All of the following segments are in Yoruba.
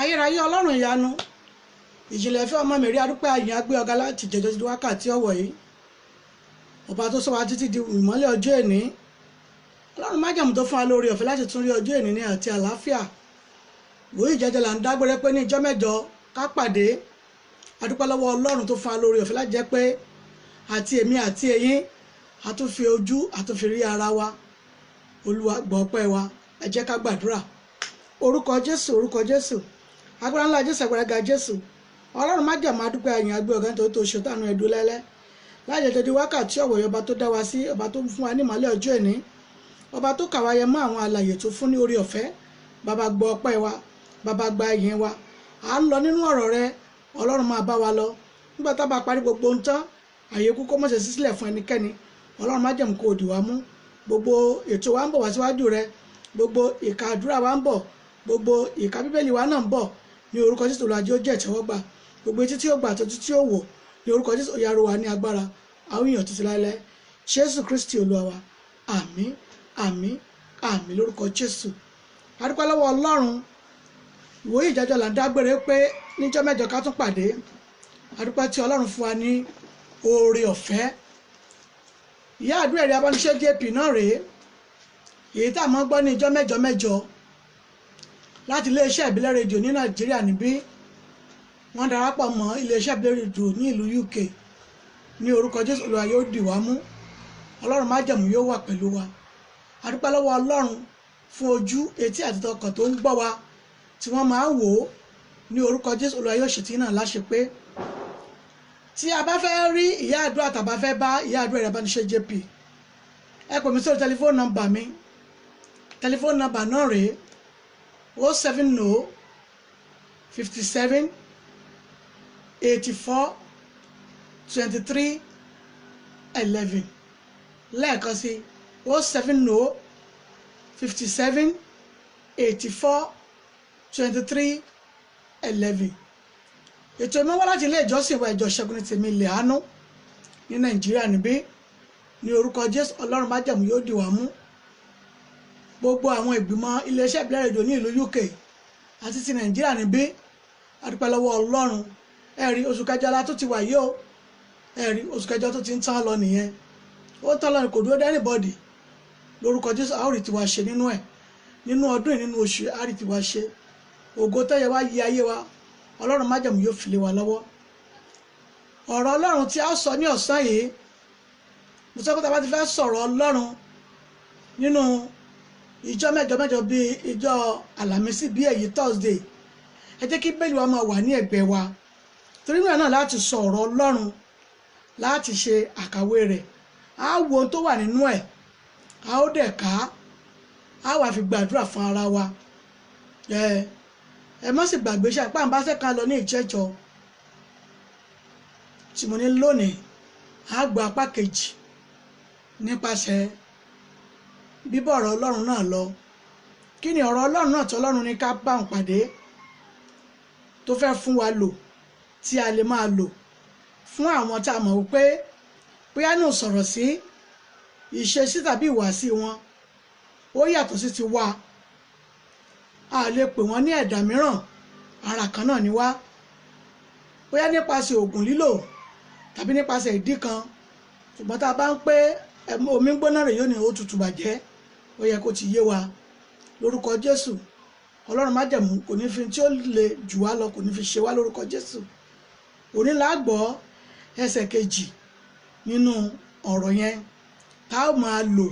Ayérayé Ọlọ́run ìyanu, ìjìnlẹ̀ ìfẹ́ ọmọ mi rí adúpẹ́ àyìn agbé ọ̀gá láti jẹjọ ti wákàtí ọ̀wọ̀ yìí. Ọba tó sọ wa títí di ìmọ́lẹ̀ ọjọ́ èní. Ọlọ́run májẹ̀mú tó fún wa lórí ọ̀fẹ́ láti tún rí ọjọ́ èní ní àti àlàáfíà. Wòye ìjẹjọ là ń dágbére pé ní ìjọ́ mẹ́jọ ká pàdé. Adúpẹ́ lọ́wọ́ Ọlọ́run tó fún wa lórí ọ̀fẹ́ láti jẹ́ pé àti èmi àti ẹ̀yin a tún fi ojú a tún fi rí ara wa. Olúwa gbọ́ ọpẹ́ wa, ẹ jẹ́ ká gbàdúrà. Orúkọ Jésù, orúkọ Jésù, agbára ńlá Jésù, agbára ga Jésù. Ọlọ́run májẹ̀mú adúpẹ́ àyìn agbé ọ̀gá nítorí tó ṣe tánú ẹ̀dùn lẹ́lẹ́. Láyé tó di wákàtí ọ̀wọ̀ ọba tó dá wa sí, ọba tó fún wa ní ìmọ́lẹ̀ ọjọ́ èní, ọba tó kà wá yẹ mọ́ àwọn alààyè tó fún ní orí ọ̀fẹ́. Bàbá gbọ́ ọpẹ́ wa, bàbá gba ìyìn wa. À ń lọ nínú ọ̀rọ̀ rẹ, Ọlọ́run máa bá wa lọ. Nígbà tá a bá parí gbogbo ohun tán, àyè kú kó má ṣe sílẹ̀ fún ẹnikẹ́ni. Ọlọ́run májẹ̀mú kó dì wá mú. Gbogbo ètò wa ń bọ̀ wá síwájú rẹ, gbogbo ìka àdúrà wa ń bọ̀, gbogbo ìka Bíbélì wa náà ń bọ̀. Ní orúkọ Jésù Olúwa jẹ́ ó jẹ́ ìtẹ́wọ́gbà. Gbogbo etí tí ó gbà àti tí ó wò ní orúkọ Jésù ó yára wa ní agbára. Àwọn èèyàn títí láéláé. Jésù Kristi Olúwa wa. Àmín, àmín, àmín lórúkọ Jésù. A dúpẹ́ lọ́wọ́ Ọlọ́run. Ìwòye ìjẹ́jọ́ là ń dágbére pé níjọ́ mẹ́jọ ká tún pàdé. A dúpẹ́ tí Ọlọ́run fún wa ní oore ọ̀fẹ́. Ìyá àdúrà ẹ̀rí abániṣẹ́ JP náà rèé. Èyí tá a máa ń gbọ́ ní ìjọ́ mẹ́jọ mẹ́jọ láti iléeṣẹ́ ìbílẹ̀ rédíò ní Nàìjíríà níbí. Wọ́n darapọ̀ mọ́ iléeṣẹ́ ìbílẹ̀ rédíò ní ìlú UK. Ní orúkọ Jésù Olúwa yóò dì wá mú. Ọlọ́run májẹ̀mú yóò wà pẹ̀lú wa. A dúpẹ́ lọ́wọ́ Ọlọ́run fún ojú, etí àti tọkàn tó ń gbọ́ wa tí wọ́n máa ń wò ó. Ní orúkọ Jésù Olúwa yóò ṣètì náà láṣẹ pé. Tí a bá fẹ́ rí ìyá àdúrà tàbá fẹ́ bá ìyá àdúrà ẹ̀rọ abániṣẹ́ JP, ẹ pè mí sórí tẹlifóònù nọ́mbà mi. Tẹlifóònù nọ́mbà náà rèé 070 57 84 23 11. Lẹ́ẹ̀kan sí 070 57 84 23 11. Ètò ìmọ̀ wá láti ilé ìjọsìn wa ìjọ Ṣẹ́gun ní tèmi ilẹ̀ àánú ní Nàìjíríà níbí. Ní orúkọ Jésù Ọlọ́run májẹ̀mú yóò dì wá mú. Gbogbo àwọn ìgbìmọ̀ iléeṣẹ́ ìbílẹ̀ rédíò ní ìlú UK àti ti Nàìjíríà níbí, a dúpẹ́ lọ́wọ́ Ọlọ́run. Ẹ̀rí oṣù kẹjọ la tó ti wà yìí o. Ẹ̀rí oṣù kẹjọ tó ti ń tán lọ nìyẹn. Ó tán lọ kò dúró dé anybody. Lórúkọ Jésù a ó rí tiwa ṣe nínú ẹ̀. Nínú ọdún yìí, nínú oṣù a rí tiwa ṣe. Ògo tó yẹ wá yí ayé wa, Ọlọ́run májẹ̀mú yóò fi lé wa lọ́wọ́. Ọ̀rọ̀ Ọlọ́run tí a sọ ní ọ̀sán yìí, mo sọ pé tá a bá ti fẹ́ sọ̀rọ̀ Ọlọ́run nínú ìjọ mẹ́jọ mẹ́jọ bíi ìjọ Àlàmísì bíi èyí Thursday, ẹ jẹ́ kí Bíbélì wa máa wà ní ẹ̀gbẹ́ wa. Torí náà láti sọ ọ̀rọ̀ Ọlọ́run, láti ṣe àkàwé rẹ̀, á wo ohun tó wà nínú ẹ̀, a ó dẹ̀ ká, á wà fi gbàdúrà fún ara wa. Ẹ má sì gbàgbé ṣe àpá àǹbáṣẹ́ kan lọ ní ìjẹ́jọ́ tí mo ní lónìí, á gba apá kejì nípasẹ̀ bíbọ̀ ọ̀rọ̀ Ọlọ́run náà lọ. Kí ni ọ̀rọ̀ Ọlọ́run náà tí Ọlọ́run ní ká bá òun pàdé tó fẹ́ fún wa lò tí a lè máa lò fún àwọn tá a mọ̀ wípé bóyá náà sọ̀rọ̀ sí ìṣesí tàbí ìwàsí wọn ó yàtọ̀ sí ti wa. A lè pè wọ́n ní ẹ̀dá mìíràn, ara kan náà ni wá. Bóyá nípasẹ̀ oògùn lílò tàbí nípasẹ̀ ìdí kan, ṣùgbọ́n tá a bá ń pé omi gbóná rẹ̀ yóò ní ó tutù bàjẹ́, ó yẹ kó ti yé wa. Lórúkọ Jésù Ọlọ́run májẹ̀mú kò ní fi tí ó le jù wá lọ, kò ní fi ṣe wá lórúkọ Jésù. Òní la gbọ́ ẹsẹ̀ kejì nínú ọ̀rọ̀ yẹn tá a máa lò,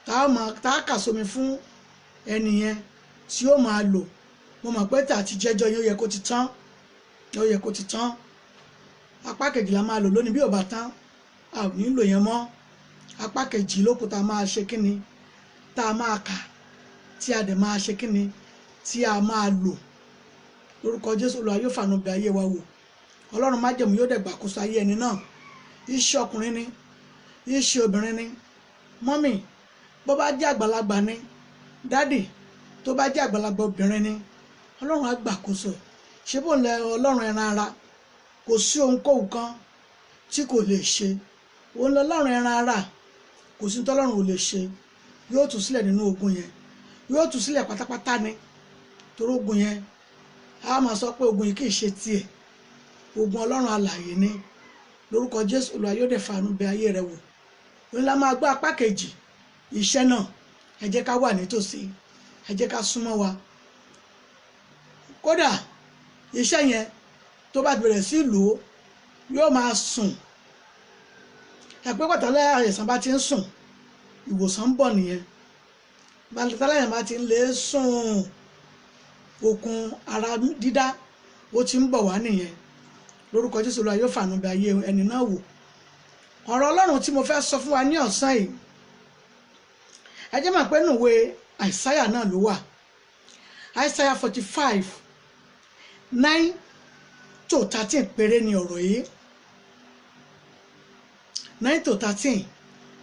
tá a kà sómi fún ẹni yẹn tí ó máa lò. Mo mọ̀ pé tàti jẹ́jọ́ yẹn ó yẹ kó ti tán, ó yẹ kó ti tán. Apá kejì la máa lò lónìí, bí ò bá tán a ò ní lò yẹn mọ́. Apá kejì ló kù tá a máa ṣe kíni, tá a máa kà, tí a dẹ̀ máa ṣe kíni, tí a máa lò. Lórúkọ Jésù Olúwa yóò fàánú bẹ̀ ayé wa wò. Ọlọ́run májẹ̀mú yóò dẹ̀ gbàkóso ayé ẹni náà. Iṣẹ́ ọkùnrin ni, iṣẹ́ obìnrin ni, mọ́mì bó bá jẹ́ àgbàlagbà ni, dádì tó bá jẹ́ àgbàlagbà obìnrin ni, Ọlọ́run á gbàkóso. Ṣé bó ń lẹ Ọlọ́run ẹran ara, kò sí ohunkóhun kan tí kò lè ṣe. Òun lọ Ọlọ́run ẹran ara, kò sí tọ́lọ́run ò lè ṣe. Yóò tú sílẹ̀ nínú ogun yẹn, yóò tú sílẹ̀ pátápátá ni. Torí ogun yẹn A máa sọ pé ogun yìí kì í ṣe tiẹ̀, ogun Ọlọ́run alààyè ni. Lórúkọ Jésù, Olúwa yóò dẹ̀ fàánú bẹ ayé rẹ wò. Òun la máa gbọ́ apá kejì iṣẹ́ náà. Ẹ jẹ́ ká wà nítòsí, ẹ jẹ́ ká súnmọ́ wa. Kódà iṣẹ́ yẹn tó bá bẹ̀rẹ̀ sí lò ó, yóò máa sùn. Ẹ pé pàtàkì àìsàn bá ti ń sùn, ìwòsàn ń bọ̀ nìyẹn. Pàtàkì bá ti ń lè sùn, okun ara dídá ó ti ń bọ̀ wá nìyẹn. Lórúkọ Jésù, Olúwa yóò fàánú bẹ ayé ẹni náà wò. Ọ̀rọ̀ Ọlọ́run tí mo fẹ́ sọ fún wa ní ọ̀sán yìí, ẹ jẹ́ mọ̀ pé nùwé Àìsáyà náà ló wà. Àìsáyà 45:9 to 13 péré ni ọ̀rọ̀ yìí. 9 to 13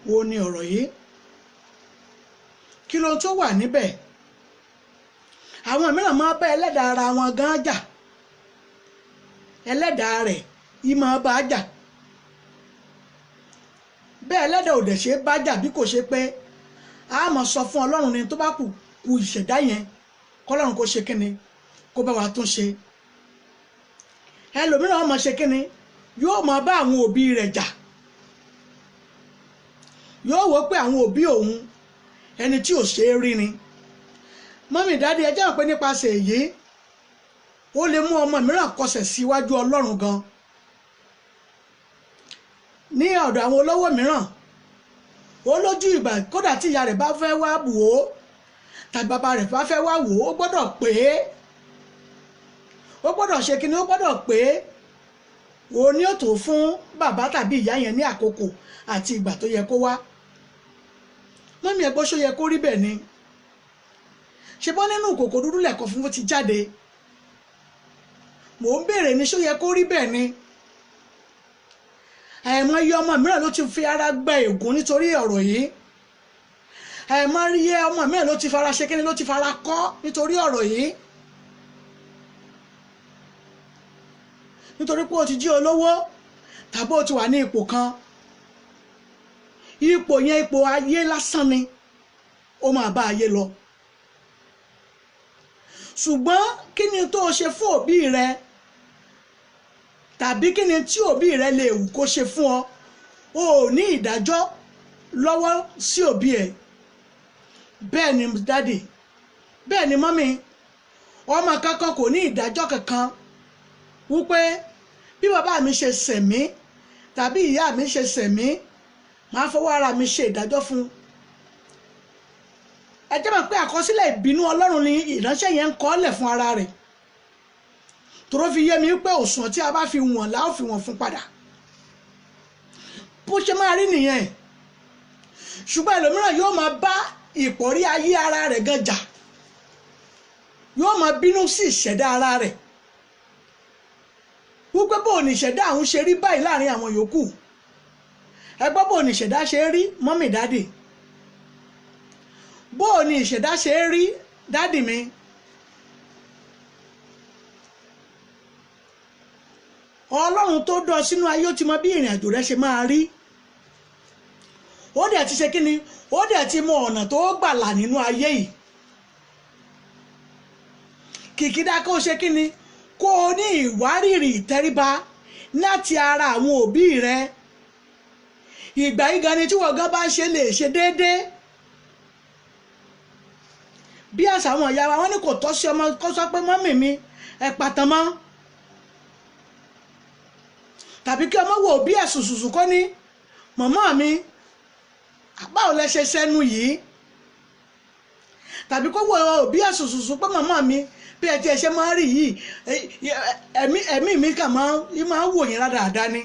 wo ni ọ̀rọ̀ yìí? Kí ló tó wà níbẹ̀? Àwọn mìíràn máa bá ẹlẹ́dàá ara wọn gan jà. Ẹlẹ́dàá rẹ̀ yìí máa bá jà. Bẹ́ẹ̀ ẹlẹ́dàá ò dẹ̀ ṣe bá jà, bí kò ṣe pé a máa sọ fún Ọlọ́run ni tó bá kù kù ìṣẹ̀dá yẹn, kọ́lọ́run kó ṣe kíni, kó bá wa tún ṣe. Ẹlòmíràn máa ṣe kíni, yóò máa bá àwọn òbí rẹ̀ jà. Yóò wò pé àwọn òbí òun, ẹni tí ò ṣe é rí ni. Mummy, daddy, ẹ jẹ́ pé nípasẹ̀ èyí, ó lè mú ọmọ mìíràn kọsẹ̀ síwájú Ọlọ́run gan. Ní ọ̀dọ̀ àwọn olówó mìíràn, ó lójú ìgbà, kódà tí ìyá rẹ̀ bá fẹ́ wá wò ó tàbí bàbá rẹ̀ bá fẹ́ wá wò ó, ó gbọ́dọ̀ pé, ó gbọ́dọ̀ ṣe kíni, ó gbọ́dọ̀ pé òun ni ó tó fún bàbá tàbí ìyá yẹn ní àkókò àti ìgbà tó yẹ kó wá. Mummy, ẹ̀gbọ́n, ṣó yẹ kó rí bẹ́ẹ̀ ni? Ṣe bọ́ nínú ìkòkò dúdú lẹ̀kọ́ funfun ti jáde? Mò ń béèrè ní, ṣó yẹ kó rí bẹ́ẹ̀ ni? Àìmọye ọmọ mìíràn ló ti fi ara gba ègún nítorí ọ̀rọ̀ yìí. Àìmọye ọmọ mìíràn ló ti fara ṣe kíni, ló ti fara kọ́ nítorí ọ̀rọ̀ yìí, nítorí pé o ti jí olówó tàbí o ti wà ní ipò kan. Ipò yẹn, ipò ayé lásán ni, ó máa bá ayé lọ. Ṣùgbọ́n kí ni tó o ṣe fún òbí rẹ, tàbí kí ni tí òbí rẹ lè wù kó ṣe fún ọ? O ò ní ìdájọ́ lọ́wọ́ sí òbí ẹ̀. Bẹ́ẹ̀ ni daddy, bẹ́ẹ̀ ni mummy. Ọmọ kankan kò ní ìdájọ́ kankan wípé bí bàbá mi ṣe ṣẹ̀ mí tàbí ìyá mi ṣe ṣẹ̀ mí, màá fọwọ́ ara mi ṣe ìdájọ́ fún un. Ẹ jẹ́ mọ̀ pé àkọsílẹ̀ ìbínú Ọlọ́run ni ìránṣẹ́ yẹn ń kọ́ lẹ̀ fún ara rẹ̀, tòró fi yé mi pé òṣùwọ̀n tí a bá fi wọ̀n la ó fi wọ̀n fún padà. Bó ṣe máa rí nìyẹn. Ṣùgbọ́n ẹlòmíràn yóò máa bá ìpọ̀rí ayé ara rẹ̀ gan jà, yóò máa bínú sí ìṣẹ̀dá ara rẹ̀ wípé bóun ní ìṣẹ̀dá àwọn ṣe rí báyìí láàrin àwọn yòókù. Ẹ gbọ́, bóun ní ìṣẹ̀dá ṣe rí, mummy, daddy? Bóun ní ìṣẹ̀dá ṣe rí, daddy mi? Ọlọ́run tó dán sínú ayé, ó ti mọ bí ìrìn àjò rẹ ṣe máa rí. Ó dẹ̀ ti ṣe kíni, ó dẹ̀ ti mọ ọ̀nà tó gbà là nínú ayé yìí. Kìkìdá kó o ṣe kíni, kó o ní ìwárìrì, ìtẹríba láti ara àwọn òbí rẹ. Ìgbà yìí gan ni tí wọ́n gan bá ń ṣe lè ṣe déédéé. Bí àṣà àwọn ìyá wa, wọ́n ní kò tọ́ sí ọmọ kó sọ pé, "Mummy mi, ẹ pàtàn mọ́," tàbí kí ọmọ wò bí ẹ̀sùn ṣùṣù kọ́ ní, "Màmá mi, báwo lẹ ṣe sẹ́nu yìí?" Tàbí kó wò bí ẹ̀sùn ṣùṣù pé, "Màmá mi, bí ẹ ti ẹ ṣe máa ń rí yìí, ẹ̀mí mi kàn máa ń wò yín rádaràda ni."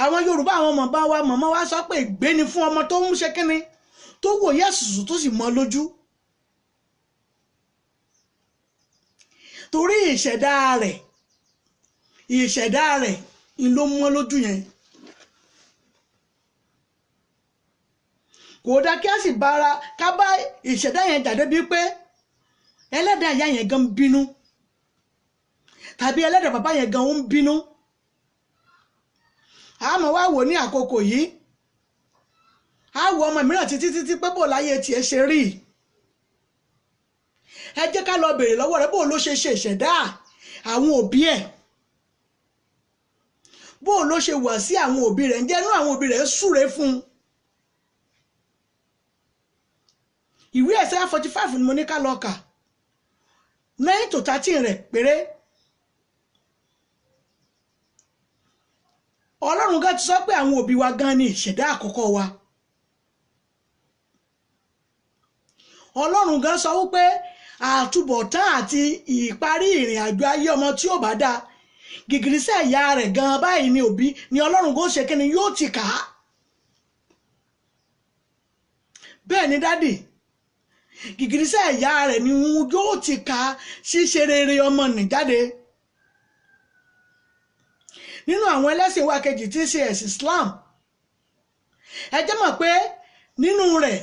Àwọn Yorùbá, àwọn màmá wa, màmá wa sọ pé ìgbé ni fún ọmọ tó ń ṣe kínni, tó wò yẹ́ ṣùṣù tó sì mọ́ lójú, torí ìṣẹ̀dá rẹ̀, ìṣẹ̀dá rẹ̀ ń ló mọ́ lójú yẹn. Kò dá kí a sì bára ká bá ìṣẹ̀dá yẹn jáde bíi pé ẹlẹ́dàá ìyá yẹn gan ń bínú tàbí ẹlẹ́dàá bàbá yẹn gan ń bínú. Àmọ́ wá wò ní àkókò yìí, á wo ọmọ mìíràn títí títí pé bò láyé tiẹ̀ ṣe rí. Ẹ jẹ́ ká lọ béèrè lọ́wọ́ rẹ̀ bó ló ṣe ṣe ìṣẹ̀dá àwọn òbí ẹ̀, bó ló ṣe wà sí àwọn òbí rẹ̀, ǹjẹ́ inú àwọn òbí rẹ̀ súre fún un. Ìwé Ẹ̀sáyà 45 ni mo ní ká lọ kà, 9 to 13 rẹ̀ péré. Ọlọ́run gan ti sọ pé àwọn òbí wa gan ni ìṣẹ̀dá àkọ́kọ́ wa. Ọlọ́run gan sọ wípé àtúbọ̀tán àti ìparí ìrìn àjò ayé ọmọ tí ò bá dáa, gìgìrísẹ̀ ìyá rẹ̀ gan báyìí ni òbí ni Ọlọ́run gan ṣe kíni yóò ti kà á. Bẹ́ẹ̀ ni dádì, gìgìrísẹ̀ ìyá rẹ̀ ni yóò ti kà ṣíṣe rere ọmọ nì jáde. Nínú àwọn ẹlẹ́sìn wa kejì tí í ṣe ẹ̀sìn Islam, ẹ jẹ́ mọ̀ pé nínú rẹ̀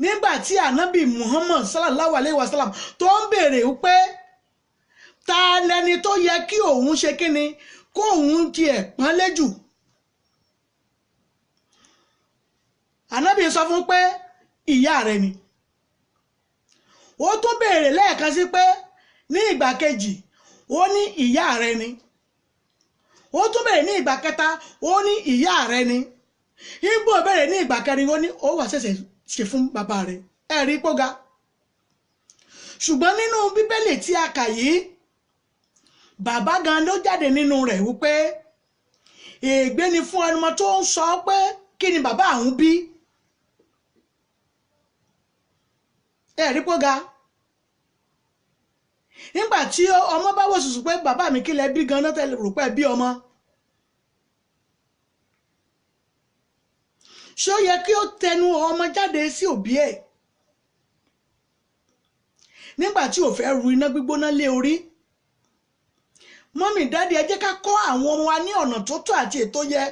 nígbà tí ànábì Muhammad sallallahu alayhi wa sallam tó ń béèrè pé ta lẹni tó yẹ kí òun ṣe kíni kó òun tiẹ̀ pọ́nlé jù, ànábì sọ fún pé ìyá rẹ̀ ni. Ó tún béèrè lẹ́ẹ̀kan sí pé ní ìgbà kejì ó ní ìyá rẹ̀ ni. Ó tún béèrè ní ìgbà kẹta ó ní ìyá rẹ̀ ni. Igbó béèrè ní ìgbà kẹrin ó ní ó wà ṣẹ̀ṣẹ̀ ṣe fún bàbá rẹ̀. Ẹ rí póga. Ṣùgbọ́n nínú Bíbélì tí a kà yìí, bàbá gan ló jáde nínú rẹ̀ wípé ègbé ni fún ọmọ tó ń sọ pé kí ni bàbá àwọn bí. Ẹ rí póga. Nígbà tí ọmọ bá wò sùsù pé bàbá mi kí lẹ bí gan-an tẹ́lẹ̀ rò pé bí ọmọ, ṣé ó yẹ kí ó tẹnu ọmọ jáde sí òbí ẹ̀ nígbà tí ò fẹ́ ru iná gbígbóná lé orí? Mọ́mì dádì, ẹ jẹ́ ká kọ́ àwọn ọmọ wa ní ọ̀nà tó tọ́ àti ètò yẹ,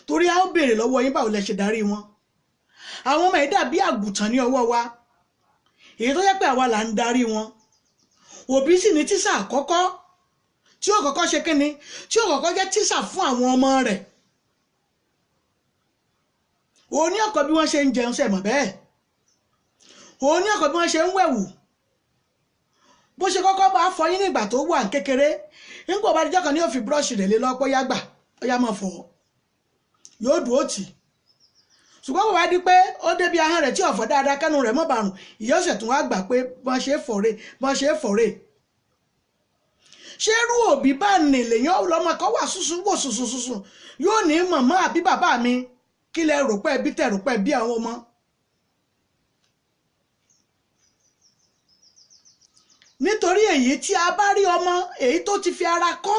torí a ó béèrè lọ́wọ́ yín báwo lẹ ṣe darí wọn. Àwọn ọmọ yìí dàbí àgùntàn ní ọwọ́ wa, èyí tó jẹ́ pé àwa là ń darí wọn. Òbí sì ní tíṣà àkọ́kọ́ tí ó kọ́kọ́ ṣe kínni, tí ó kọ́kọ́ jẹ́ tíṣà fún àwọn ọmọ rẹ̀. Òun ní ọ̀kọ́ bí wọ́n ṣe ń jẹun, ṣe mọ̀ bẹ́ẹ̀. Òun ní ọ̀kọ́ bí wọ́n ṣe ń wẹ̀wù. Bó ṣe kọ́kọ́ bá fọyín nígbà tó wà kékeré, nígbà bá dijọ́ kan ní ó fi búrọ́ọ̀ṣì rẹ̀ lé lọ́pọ̀ yá gbà, ó yá máa fọ̀, yóò dùn ó tì. Ṣùgbọ́n bó bá di pé ó débi ahọ́n rẹ̀ tí ọ̀fọ̀ dáadáa kẹ́nu rẹ̀ mọ́ bàrùn, ìyá ọ̀sẹ̀ tún wá gbà pé bọ́n ṣe fọ̀rẹ́, bọ́n ṣe fọ̀rẹ́. Ṣé irú òbí bá nì lèyàn lọ́mọ kan wà ṣùṣù wò ṣùṣù ṣùṣù yóò ní màmá àbí bàbá mi kí lẹ rò pé bí tẹ rò pé bí àwọn ọmọ. Nítorí èyí tí a bá rí ọmọ èyí tó ti fi ara kọ́,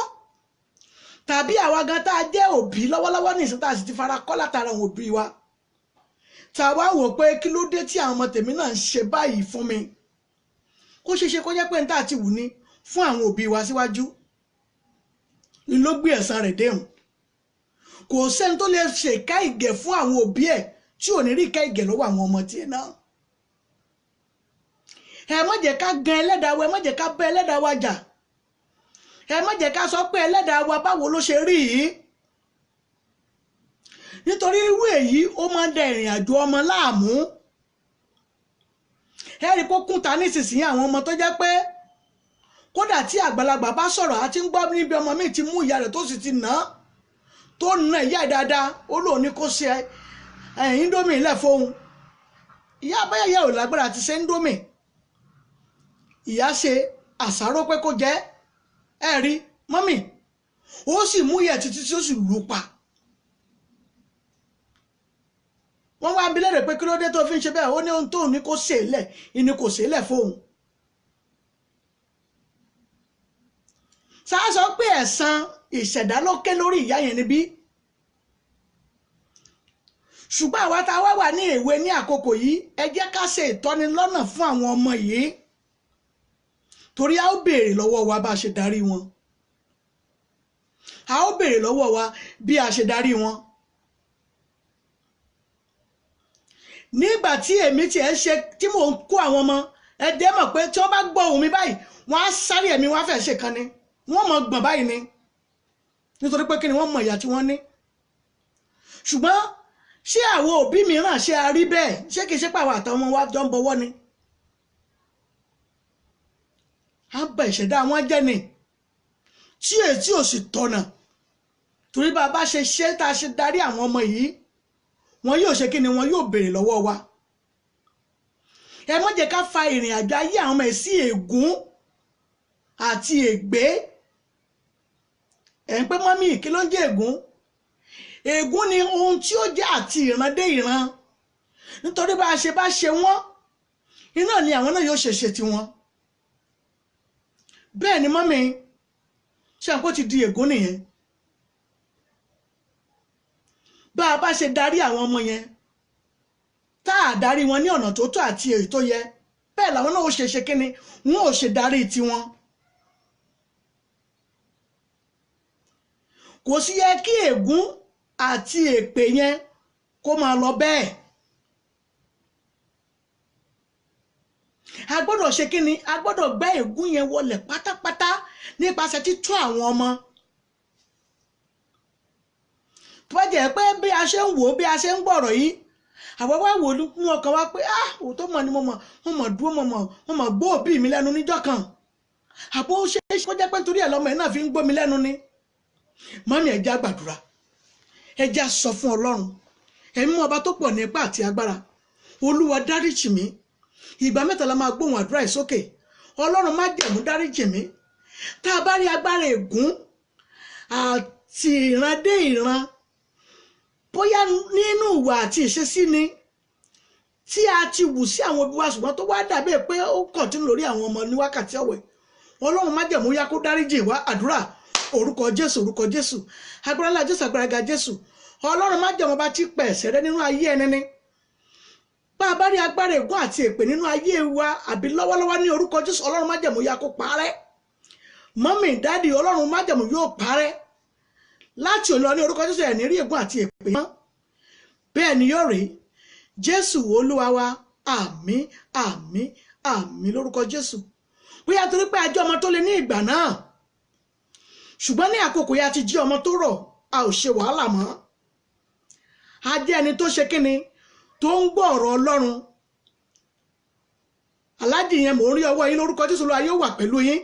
tàbí àwa gan tá a jẹ́ òbí lọ́wọ́lọ́wọ́ nìsín tá a sì ti fara kọ́ látara àwọn òbí wa, tá a wá wò pé kí ló dé tí àwọn ọmọ tèmi náà ń ṣe báyìí fún mi, kó ṣeé ṣe kó jẹ́ pé n tá a ti wù ní fún àwọn òbí wa síwájú ni ló gbé ẹ̀san rẹ̀ déhùn. Kò sẹ́ni tó lè ṣe ìka ìgẹ̀ fún àwọn òbí ẹ̀ tí ò ní rí ìka ìgẹ̀ lọ́wọ́ àwọn ọmọ tiẹ̀ náà. Ẹ má jẹ́ ká gan ẹlẹ́dàá wa, ẹ má jẹ́ ká bá ẹlẹ́dàá wa jà, ẹ má jẹ́ ká sọ pé ẹlẹ́dàá wa báwo ló ṣe rí yìí, nítorí irú èyí ó máa ń da ìrìn àjò ọmọ láàmú. Ẹ rí kó kúnta nísinsìnyí àwọn ọmọ tó jẹ́ pé kódà tí àgbàlagbà bá sọ̀rọ̀ àti ń gbọ́ níbi ọmọ mi ti mú ìyá rẹ̀ tó sì ti nà á, tó nà ìyá ẹ̀ dáadáa, ó lóun ní kó ṣe indomie lẹ̀ fóun. Ìyá abáyẹyẹ ò lágbára ti ṣe indomie, ìyá ṣe àṣàrò pé kó jẹ ẹ rí mọ́mì, ó sì mú ìyá títí tí ó sì lù pa. Wọ́n wá bi léèrè pé kí ló dé tó fi ń ṣe bẹ́ẹ̀, ó ní ohun tóun ní kó ṣe é lẹ̀ ìní kò ṣe é lẹ̀ fóun. Sáà sọ pé ẹ̀san ìṣẹ̀dá ló ké lórí ìyá yẹn níbí. Ṣùgbọ́n àwa tá a wá wà ní èwe ní àkókò yìí, ẹ jẹ́ ká ṣe ìtọ́nilọ́nà fún àwọn ọmọ yìí, torí a ó béèrè lọ́wọ́ wa bá a ṣe darí wọn. A ó béèrè lọ́wọ́ wa bí a ṣe darí wọn. Nígbà tí èmi tiẹ̀ ń ṣe tí mò ń kó àwọn ọmọ, ẹ dẹ́ mọ̀ pé tí wọ́n bá gbọ́ ohùn mi báyìí, wọ́n á sáré ẹ̀mí wọ́n á fẹ́ ṣe kan ni, wọ́n mọ̀ gbọ̀n báyìí ni, nítorí pé kí ni wọ́n mọ̀ ìyà tí wọ́n ní. Ṣùgbọ́n ṣé àwọn òbí mìíràn ṣe a rí bẹ́ẹ̀? Ṣé kìí ṣe pé àwọn àtàwọn ọmọ wa jọ ń bọwọ́ ni? Á bà ìṣẹ̀dá wọn jẹ́ ni, tí ètí ò sì tọ̀nà. Torí bá a bá ṣe ṣe tá a ṣe darí àwọn ọmọ yìí, wọn yóò ṣe kí ni, wọn yóò béèrè lọ́wọ́ wa. Ẹ má jẹ́ ká fa ìrìn àjò ayé àwọn ọmọ ẹ̀ sí ègún àti ègbé. Ẹ̀ ń pẹ́ mọ́mí, kí ló ń jẹ́ ègún? Ègún ni ohun tí ó jẹ́ àti ìran dé ìran. Nítorí bá a ṣe bá ṣe wọ́n, iná ni àwọn náà yóò ṣe ṣe tiwọn. Bẹ́ẹ̀ ni mọ́mí, ṣé àpò ti di ègún nìyẹn? Bá a bá ṣe darí àwọn ọmọ yẹn, tá a darí wọn ní ọ̀nà tó tọ́ àti èyí tó yẹ, bẹ́ẹ̀ làwọn náà ó ṣe ṣe kíni, wọn ò ṣe darí tiwọn. Kò sí yẹ kí ègún àti èpè yẹn kó máa lọ bẹ́ẹ̀. A gbọ́dọ̀ ṣe kíni, a gbọ́dọ̀ gbẹ́ ègún yẹn wọlẹ̀ pátápátá nípasẹ̀ títọ́ àwọn ọmọ. Tó bá jẹ́ pé bí a ṣe ń wò ó, bí a ṣe ń gbọ̀rọ̀ yìí, àwa wá wò ó nínú ọkàn wa pé ah, òótọ́ mọ̀ ni mo mọ̀, mo mọ̀ dúró, mo mọ̀, mo mọ̀ gbọ́ òbí mi lẹ́nu níjọ́ kan. Àbó ṣe é kó jẹ́ pé nítorí ẹ̀ lọ́mọ ẹ̀ náà fi ń gbọ́ mi lẹ́nu ni. Mọ́mí, ẹ jẹ́ á gbàdúrà, ẹ jẹ́ á sọ fún Ọlọ́run, ẹ̀mí ọba tó pọ̀ ní ipá àti agbára, Olúwa dáríjì mí. Ìgbà mẹ́ta la máa gbóhùn àdúrà yìí sókè. Ọlọ́run májẹ̀mú dáríjì mí. Tá a bá rí agbára ègún àti ìran dé ìran, bóyá nínú ìwà àti ìṣesí ni tí a ti wù sí àwọn òbí wa, ṣùgbọ́n tó wá dàbí pé ó kọ̀tún lórí àwọn ọmọ ní wákàtí ọ̀wẹ̀, Ọlọ́run májẹ̀mú yá kó dáríjì wá. Àdúrà. Orúkọ Jésù, orúkọ Jésù, agbára ńlá Jésù, agbára ga Jésù. Ọlọ́run májẹ̀mú bá ti pẹ̀ ẹ̀ṣẹ̀ rẹ́ nínú ayé ẹni ni. Bá a bá rí agbára ègún àti èpè nínú ayé wa àbí lọ́wọ́lọ́wọ́ ní orúkọ Jésù, Ọlọ́run májẹ̀mú yá kó parẹ́. Mọ́mì, dáàdì, Ọlọ́run májẹ̀mú yóò parẹ́ láti òní lọ ní orúkọ Jésù. Ẹ̀ ní rí ègún àti èpè mọ́. Bẹ́ẹ̀ ni yóò rí. Jésù Olúwa wa, àmín, àmín, àmín lórúkọ Jésù. Bóyá torí pé a jẹ́ ọmọ tó lé ní ìgbà náà, ṣùgbọ́n ní àkókò yìí a ti jí ọmọ tó rọ̀, a ò ṣe wàhálà mọ́. A jẹ́ ẹni tó ṣe kíni, tó ń gbọ́ ọ̀rọ̀ Ọlọ́run. Aláàjì yẹn, mò ń rí ọwọ́ yín lórúkọ Jésù, Olúwa yóò wà pẹ̀lú yín.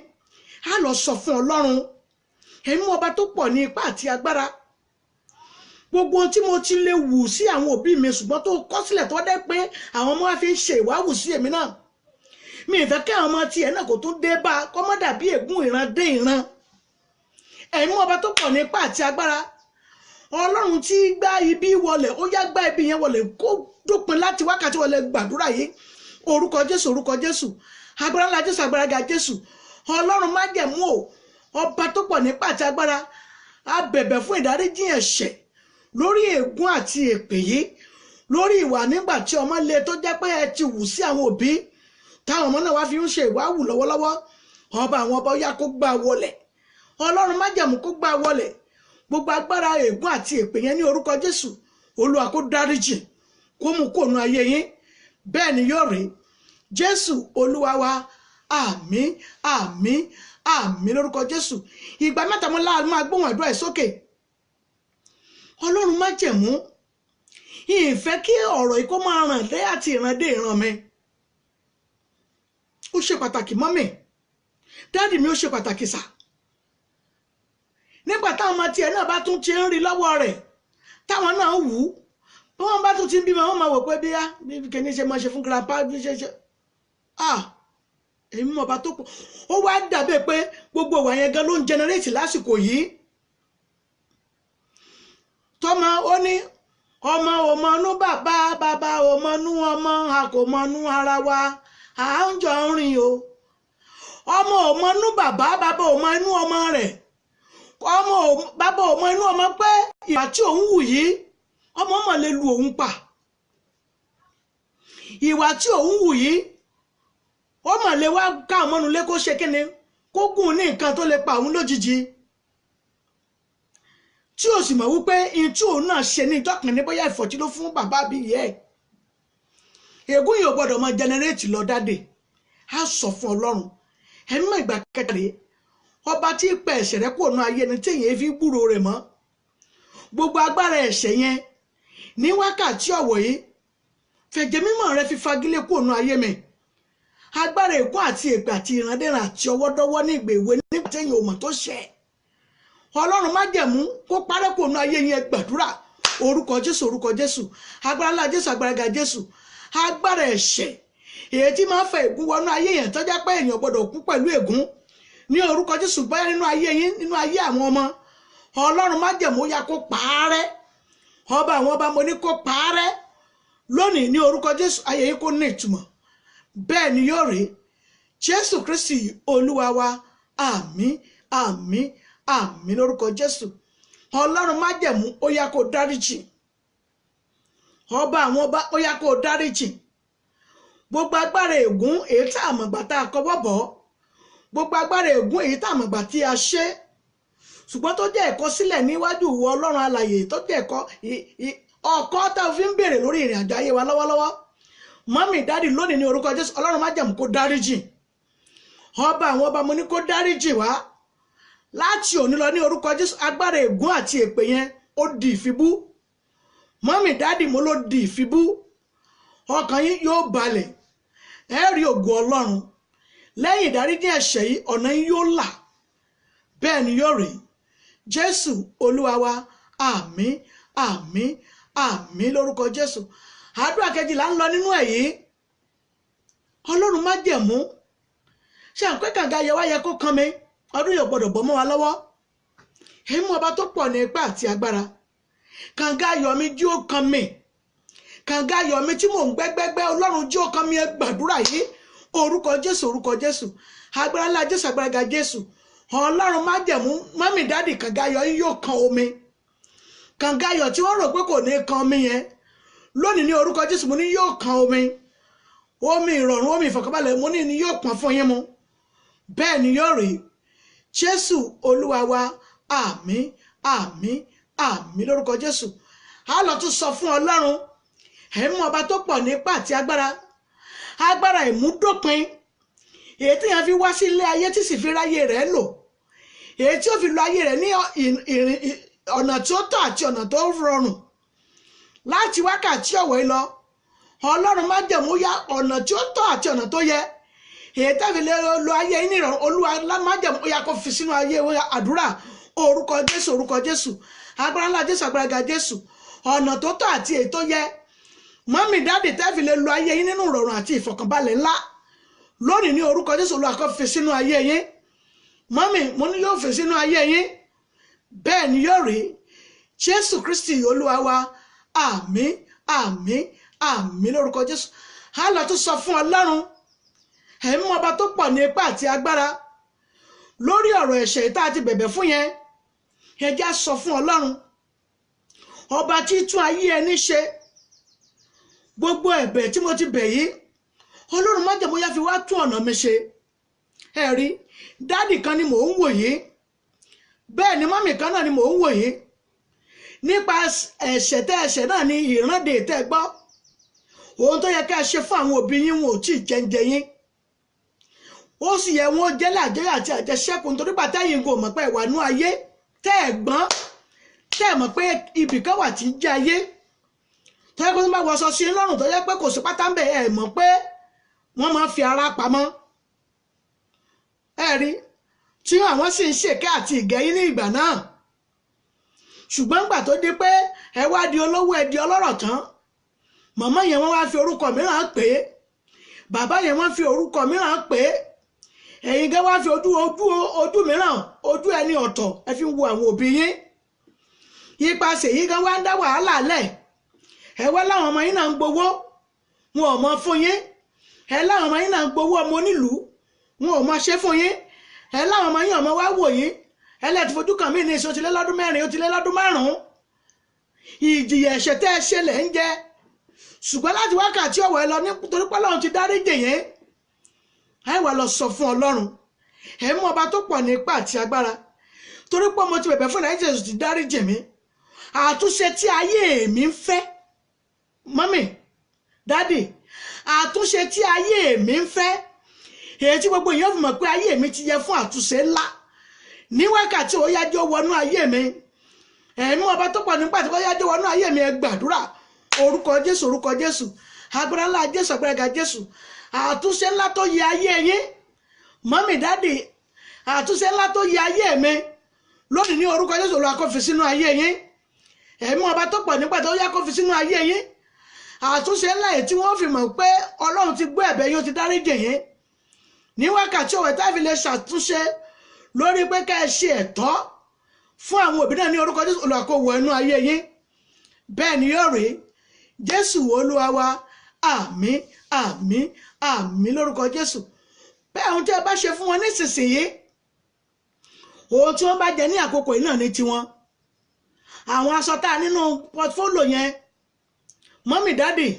A lọ sọ fún Ọlọ́run, ẹ̀mí ọba tó pọ̀ ní ipá àti agbára, gbogbo ohun tí mo ti lè wù sí àwọn òbí mi, ṣùgbọ́n tó kọ́ sílẹ̀ tó dẹ́ pé àwọn ọmọ wa fi ń ṣe ìwáwù sí èmi náà, mi ì fẹ́ kí àwọn ọmọ tiẹ̀ náà kò tún dé bá a, kó má dàbí ègún ìran dé ìran. Ẹ̀mí ọba tó pọ̀ ní ipá àti agbára, Ọlọ́run tí gbá ibi wọlẹ̀, ó yá gbá ibi yẹn wọlẹ̀ kó dópin láti wákàtí wọlé. Gbàdúrà yìí. Orúkọ Jésù, orúkọ Jésù, agbára ńlá Jésù, agbára ga Jésù. Ọlọ́run májẹ̀mú o, ọba tó pọ̀ nípa àti agbára, a bẹ̀bẹ̀ fún ìdáríjì ẹ̀ṣẹ̀ lórí ègún àti èpè yìí, lórí ìwà nígbà tí ọmọ le tó jẹ́ pé ẹ ti wù sí àwọn òbí, táwọn ọmọ náà wá fi ń ṣe ìwáwù lọ́wọ́lọ́wọ́. Ọba àwọn ọba, ó yá kó gbá wọlẹ̀. Ọlọ́run májẹ̀mú kó gbá wọlẹ̀. Gbogbo agbára ègún àti èpè yẹn ní orúkọ Jésù, Olúwa kó dáríjì, kó mú kó nu ayé yín. Bẹ́ẹ̀ ni yóò rí. Jésù Olúwa wa, àmín, àmín, àmín lórúkọ Jésù. Ìgbà mẹ́ta mo láàánú máa gbóhùn àdúrà yìí sókè. Ọlọ́run májẹ̀mú, ìfẹ́ kí ọ̀rọ̀ yìí kó máa ràn dé àti ìran dé ìran mi. Ó ṣe pàtàkì mọ́mì, dáàdì mi, ó ṣe pàtàkì sà. Nígbà táwọn ọmọ tiẹ̀ náà bá tún ti ń rí lọ́wọ́ rẹ̀, táwọn náà wù ú, bí wọ́n bá tún ti ń bímọ, wọ́n máa wò pé bí bí kìíní ṣe máa ṣe fún grandpa bí ṣe ṣe. Ah, èmi mọ̀ bá tó pọ̀. Ó wá dàbí pé gbogbo ìwà yẹn gan ló ń generate lásìkò yìí. Tọ́mọ ó ní ọmọ ò mọnú bàbá, bàbá ò mọnú ọmọ, a kò mọnú ara wa, à ń jọ ń rìn o. Ọmọ ò mọnú bàbá, bàbá ò mọ inú ọmọ rẹ̀, ọmọ ò bàbá ò mọ inú ọmọ pé ìwà tí òun wù yìí, ọmọ mọ̀ lè lu òun pa. Ìwà tí òun wù yìí, ó mọ̀ lè wá ká ọmọnulé kó ṣe kíni, kó gùn ní nǹkan tó lè pa òun lójijì, tí o sì mọ̀ wípé ihun tí òun náà ṣe ní ìjọkàn ní bóyá ìfọ̀tí ló fún bàbá bí yẹ ẹ̀. Ègún yìí ò gbọ́dọ̀ mọ jẹnẹrétì lọ dáde. Á sọ fún Ọlọ́run, ẹ̀mí mọ̀. Ìgbà kẹta rèé, ọba tí ń pa ẹ̀ṣẹ̀ rẹ kúrò ní ayé ni tí èyàn fi gbúrò rẹ̀ mọ́. Gbogbo agbára ẹ̀ṣẹ̀ yẹn ní wákàtí ọ̀wọ̀ yìí, fẹ̀jẹ̀ mímọ́ rẹ fi fagilé kúrò ní ayé mi. Agbára ègún àti èpè àti ìrandéran àti ọwọ́dọ́wọ́ ní ìgbà èwe nígbà téèyàn ò mọ̀ tó ṣẹ̀, Ọlọ́run májẹ̀mú kó parẹ́ kó nu ayé yẹn. Gbàdúrà. Orúkọ Jésù, orúkọ Jésù, agbára ńlá Jésù, agbára ga Jésù, agbára ẹ̀ṣẹ̀ èyí tí máa ń fa ègún wọnú ayé yẹn, tó jẹ́ pé èèyàn gbọ́dọ̀ kú pẹ̀lú ègún, ní orúkọ Jésù, báyà nínú ayé yín, nínú ayé àwọn ọmọ, Ọlọ́run májẹ̀mú ó yá kó parẹ́. Ọba àwọn ọba, mo ní kó parẹ́ lónìí ní orúkọ Jésù. Ayé yín kó ní ìtumọ̀, bẹ́ẹ̀ ni yóò rí. Jésù Kristi Olúwa wa. Àmín, àmín, àmín lórúkọ Jésù. Ọlọ́run májẹ̀mú ó yá kó dáríjì. Ọba àwọn ọba, ó yá kó dáríjì. Gbogbo agbára ègún èyí tá àmọ̀gbà tá a kọwọ́ bọ̀, gbogbo agbára ègún èyí tá àmọ̀gbà tí a ṣe, ṣùgbọ́n tó jẹ́ ẹ̀kọ́ sílẹ̀ níwájú ìwọ Ọlọ́run alàyè, tó jẹ́ ẹ̀kọ́ ọkọ́ tá a fi ń béèrè lórí ìrìn àjò ayé wa lọ́wọ́lọ́wọ́, mọ́mì, dádì, lónìí ní orúkọ Jésù, Ọlọ́run májẹ̀mú kó dáríjì. Ọba àwọn ọba, mo ní kó dáríjì wá láti òní lọ ní orúkọ Jésù. Agbára ègún àti èpè yẹn, ó di ìfibú. Mọ́mì, dádì, mo ló di ìfibú. Ọkàn yín yóò balẹ̀, ẹ rí ògo Ọlọ́run. Lẹ́yìn ìdáríjì ẹ̀ṣẹ̀ yìí, ọ̀nà yín yóò là, bẹ́ẹ̀ ni yóò rí. Jésù Olúwa wa. Àmín, àmín, àmín lórúkọ Jésù. Àdúrà kejìlá ń lọ nínú ẹ̀ yìí. Ọlọ́run májẹ̀mú, ṣé à ń pẹ́ kànga yẹ wá yẹ kó kan mi, ọdún yóò gbọdọ̀ bọ́ mọ́ wa lọ́wọ́. Èmi ọba tó pọ̀ ní ipá àti agbára, kànga ayọ̀ mi jí ó kan mi, kànga ayọ̀ mi tí mò ń gbẹ́gbẹ́gbẹ́, Ọlọ́run jí ó kan mi. Ẹ gbàdúrà yìí. Orúkọ Jésù, orúkọ Jésù, agbára ńlá Jésù, agbára ga Jésù, Ọlọ́run májẹ̀mú, mọ́mì, dádì, kànga ayọ̀ yín yóò kan omi. Kànga ayọ̀ tí wọ́n rò pé kò ní kan omi yẹn, lónìí ní orúkọ Jésù, mo ní yóò kan omi. Omi ìrọ̀rùn, omi ìfọ̀kànbalẹ̀, mo ní ni yóò pọn fún yín mu, bẹ́ẹ̀ ni yóò rí. Jésù Olúwa wa. Àmín, àmín, àmín lórúkọ Jésù. A lọ tún sọ fún Ọlọ́run ẹ̀mú ọba tó pọ̀ nípa àti agbára, agbára ìmúdópin èyí tí yẹn fi wá sí ilé ayé tí sì fi ráyè rẹ̀ lò, èyí tí ó fi lo ayé rẹ̀ ní ọ̀nà tí ó tọ́ àti ọ̀nà tó rọrùn. Láti wákàtí ọ̀wọ́ yìí lọ, Ọlọ́run májẹ̀mú, yá ọ̀nà tí ó tọ́ àti ọ̀nà tó yẹ èyí tẹ́fi lè lo ayé yín ní ìrọ̀rùn, Olúwa májẹ̀mú, ó yá kó fi sínú ayé wa. Àdúrà. Orúkọ Jésù, orúkọ Jésù, agbára ńlá Jésù, agbára ga Jésù, ọ̀nà tó tọ́ àti èyí tó yẹ, mọ́mì, dáàdì, tẹ́fi lè lo ayé yín nínú ìrọ̀rùn àti ìfọ̀kànbalẹ̀ ńlá, lónìí ní orúkọ Jésù, Olúwa kó fi sínú ayé yín. Mọ́mì, mo ní yóò fi sínú ayé yín, bẹ́ẹ̀ ni yóò rí. Jésù Kristi Olúwa wa. Àmín, àmín, àmín lórúkọ Jésù. A lọ tún sọ fún Ọlọ́run ẹ̀mí ọba tó pọ̀ ní ipá àti agbára lórí ọ̀rọ̀ ẹ̀ṣẹ̀ tá a ti bẹ̀bẹ̀ fún yẹn. Ẹ jẹ́ á sọ fún Ọlọ́run ọba tí tún ayé ẹni ṣe, gbogbo ẹ̀bẹ̀ tí mo ti bẹ̀ yìí, Ọlọ́run májẹ̀mú, yá fi wá tún ọ̀nà mi ṣe. Ẹ rí dádì kan ni mò ń wò yìí, bẹ́ẹ̀ ni mọ́mì kan náà ni mò ń wò yìí. Nípa ẹ̀ṣẹ̀ tẹ́ ẹ̀ṣẹ̀ náà ni ìrande tẹ́ gbọ́, ohun tó yẹ ká ṣe fún àwọn òbí yín, wọn ò tí ì jẹ́ǹjẹ́ yín, ó sì yẹ wọn jẹ́ làjọyọ̀ àti àjẹṣẹ́kù, nítorí pàtẹ́ yìí kò mọ̀ pé ìwà nú ayé tẹ́ ẹ̀ gbọ́n, tẹ́ ẹ̀ mọ̀ pé ibì kan wà tí ń jẹ́ ayé, tó yẹ kó tó bá wọṣọ sí lọ́rùn, tó yẹ pé kò sí pátá ń bẹ̀, ẹ̀ mọ̀ pé wọ́n máa ń fi ara pamọ́. Ẹ rí tí àwọn sì ń ṣèké àti ìgẹ̀yìn ní ìgbà náà, ṣùgbọ́n gbà tó di pé ẹ wá di olówó, ẹ di ọlọ́rọ̀ tán, màmá yẹn wọ́n wá fi orúkọ mìíràn pè é, bàbá yẹn wọ́n fi orúkọ mìíràn pè é, ẹ̀yin gẹ́ wá fi ojú ojú ojú mìíràn, ojú ẹni ọ̀tọ̀, ẹ fi ń wo àwọn òbí yín. Ipasẹ̀ yìí gan wá ń dá wàhálà lẹ̀. Ẹ wá láwọn ọmọ yín náà ń gbowó, wọn ò mọ fún yín. Ẹ láwọn ọmọ yín náà ń gbowó ọmọ onílùú, wọn ò mọ ṣe fún yín. Ẹ láwọn ọmọ yín ọmọ wá wò yín. Ẹ lẹ́ẹ̀ ti fojú kàn mí ní ìṣó ti lé lọ́dún 4, ó ti lé lọ́dún 5. Ìjìyà ẹ̀ṣẹ̀ tẹ́ ẹ ṣe lẹ̀ ń jẹ, ṣùgbọ́n láti wákàtí ọ̀wọ̀ ẹ lọ, nítorí pé Ọlọ́run ti dáríjì yín, ẹ wá lọ sọ fún Ọlọ́run ẹ mú ọba tó pọ̀ ní ipá àti agbára, torí pé mo ti bẹ̀bẹ̀ fún ìdáríjì, Jésù ti dáríjì mí, àtúnṣe tí ayé mi ń fẹ́, mọ́mì, dádì, àtúnṣe tí ayé mi ń fẹ́, èyí tí gbogbo èèyàn fi mọ̀ pé ayé mi ti yẹ fún àtúnṣe ńlá, ní wákàtí ó yájọ́ wọnú ayé mi. Ẹ̀mí ọba tó pọ̀ nípa tí ó yájọ́ wọnú ayé mi. Ẹ gbàdúrà. Orúkọ Jésù, orúkọ Jésù, agbára ńlá Jésù, agbára ga Jésù. Àtúnṣe ńlá tó yẹ ayé yín, mọ́mì, daddy, àtúnṣe ńlá tó yẹ ayé mi lónìí, ní orúkọ Jésù, Olúwa kó fi sínú ayé yín. Ẹ̀mí ọba tó pọ̀ nígbà tó yá kó fi sínú ayé yín àtúnṣe ńlá yìí tí wọ́n fi mọ̀ pé Ọlọ́run ti gbọ́ ẹ̀bẹ̀ yín, ó ti dáríjì yín. Ní wákàtí òwe tá a fi lè ṣàtúnṣe lórí pé ká ẹ ṣe ẹ̀tọ́ fún àwọn òbí náà, ní orúkọ Jésù, Olúwa kó wọ inú ayé yín. Bẹ́ẹ̀ ni yóò rí. Jésù Olúwa wa, àmín, àmín, àmín lórúkọ Jésù. Bẹ́ẹ̀, ohun tí ẹ bá ṣe fún wọn nísinsìnyí, ohun tí wọ́n bá jẹ ní àkókò yìí náà ní tiwọn. Àwọn aṣọ tá a nínú portfolio yẹn, mummy, daddy,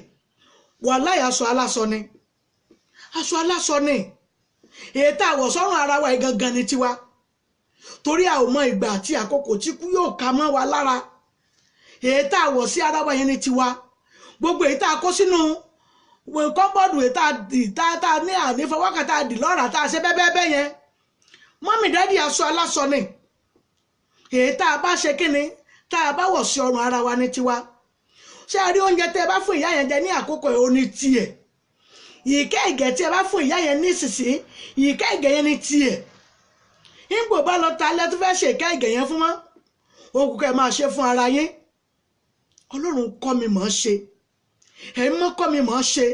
wàláì, aṣọ aláṣọ ni, aṣọ aláṣọ ni. Èyí tá a wọ̀ sọ́rùn ara wa yìí gangan ni tiwa, torí a ò mọ ìgbà àti àkókò tí kú yóò ká mọ́ wa lára. Èyí tá a wọ̀ sí ara wa yẹn ni tiwa. Gbogbo èyí tá a kó sínú cupboard, èyí tá a dì, tá a ní ànífọwọ́kà, tá a dì lọ́ra, tá a ṣe bẹ́ẹ̀ yẹn, mummy, daddy, aṣọ aláṣọ ni. Èyí tá a bá ṣe kíni, tá a bá wọ̀ sí ọrùn ara wa ní tiwa. Ṣé a rí oúnjẹ tẹ́ ẹ bá fún ìyá yẹn jẹ ní àkókò ẹ̀, ó ní tiẹ̀. Ìkẹ́ ìgẹ̀ tí ẹ bá fún ìyá yẹn nísinsìnyí, ìkẹ́ ìgẹ̀ yẹn ní tiẹ̀. Ńgbò bá lọ ta lẹ́tọ́ fẹ́ ṣe ìkẹ́ ìgẹ̀ yẹn fún mọ́ òkú, kẹ́ máa ṣe fún ara yín. Ọlọ́run kọ́ mi mọ̀ ọ́ ṣe, ẹ̀yin mọ́ kọ́ mi mọ̀ ọ́ ṣe.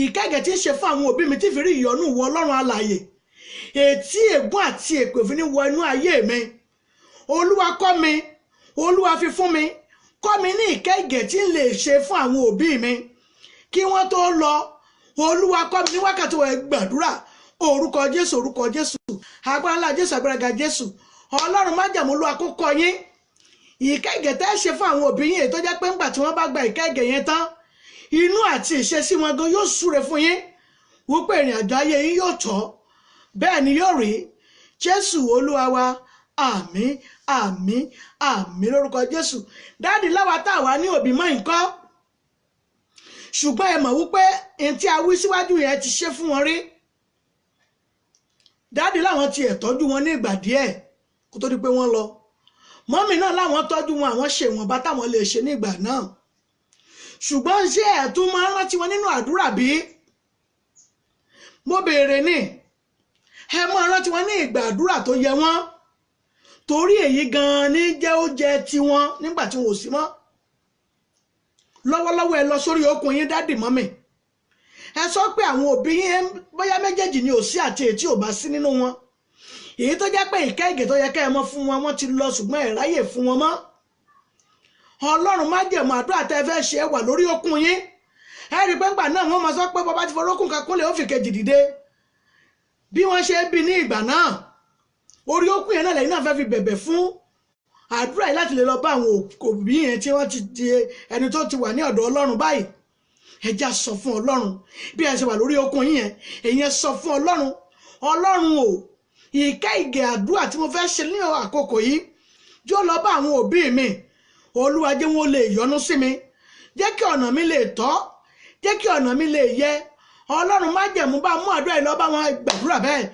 Ìkẹ́ ìgẹ̀ tí ń ṣe fún àwọn òbí mi tí fi rí ìyọ́nú wọ Ọlọ́run alààyè, ètí ègún àti èpè òfin ní wọ inú ayé mi. Olúwa kọ́ mi, Olúwa fi fún mi, kọ́ mi ní ìkẹ́ ìgẹ̀ tí ń lè ṣe fún àwọn òbí mi kí wọ́n tó lọ. Olúwa kọ́ mi ní wákàtí wọ̀. Gbàdúrà. Orúkọ Jésù, orúkọ Jésù, agbára ńlá Jésù, agbára ga Jésù. Ọlọ́run májàmú, Olúwa kó kọ́ yín ìkẹ́ ìgẹ̀ tẹ́ ṣe fún àwọn òbí yín, èyí tó jẹ́ pé ńgbà tí wọ́n bá gba ìkẹ́ ìgẹ̀ yẹn tán, inú àti ìṣesí wọn gan yóò súre fún yín wípé ìrìn àjò ayé yín yóò tọ́. Bẹ́ẹ̀ ni yóò rí. Jésù Olúwa wa, àmín, àmín, àmín lórúkọ Jésù. Daddy, láwa tá a wà ní òbí mọ́ nǹkan, ṣùgbọ́n ẹ mọ̀ wípé n tí a wí síwájú yẹn ti ṣe fún wọn rí. Daddy láwọn ti ẹ̀ tọ́jú wọn ní ìgbà díẹ̀ kó tó di pé wọ́n lọ. Mummy náà láwọn tọ́jú wọn, àwọn ṣe ìwọ̀nba táwọn lè ṣe ní ìgbà náà. Ṣùgbọ́n ṣé ẹ̀ tún máa ń rántí wọn nínú àdúrà bí? Mo béèrè ní. Ẹ máa rántí wọn ní ìgbà àdúrà tó yẹ wọ́n, torí èyí gan-an ní jẹ́ ó jẹ́ tiwọn nígbà tí wọn ò sí mọ́ lọ́wọ́lọ́wọ́. Ẹ lọ sórí okùn yín, daddy, mummy. Ẹ sọ pé àwọn òbí yín, bóyá méjèèjì ni ò sí àti èyí tí ò bá sí nínú wọn, èyí tó jẹ́ pé ìkẹ́ ìgẹ̀ tó yẹ kẹ́ ẹ mọ́ fún wọn, wọ́n ti lọ, ṣùgbọ́n ẹ ráyè fún wọn mọ́. Ọlọ́run májẹ̀mú, àdúrà tẹ́ fẹ́ ṣe wà lórí okùn yín. Ẹ rí i pé ńgbà náà wọ́n máa sọ pé bàbá ti forókùn kan kúnlẹ̀, ó fi kejì dìde. Bí wọ́n ṣe bí ní ìgbà náà, orí okùn yẹn náà lẹ́yìn náà fẹ́ fi bẹ̀bẹ̀ fún àdúrà yìí láti lè lọ bá àwọn òbí yẹn tí wọ́n ti di ẹni tó ti wà ní ọ̀dọ̀ Ọlọ́run báyìí. Ẹ já sọ fún Ọlọ́run bí ẹ ṣe wà lórí okùn yín yẹn. Èyí ẹ sọ fún Ọlọ́run: Ọlọ́run o, ìkẹ́ ìgẹ̀ àdúrà tí mo fẹ́ ṣe ní àkókò yìí, jọ̀ọ́ lọ bá àwọn òbí mi. Olúwa, jẹ́ wọn lè yọ́nú sí mi, jẹ́ kí ọ̀nà mi lè tọ́, jẹ́ kí ọ̀nà mi lè yẹ. Ọlọ́run májẹ̀mú, bá mú àdúrà yìí lọ bá wọn. Gbàdúrà bẹ́ẹ̀.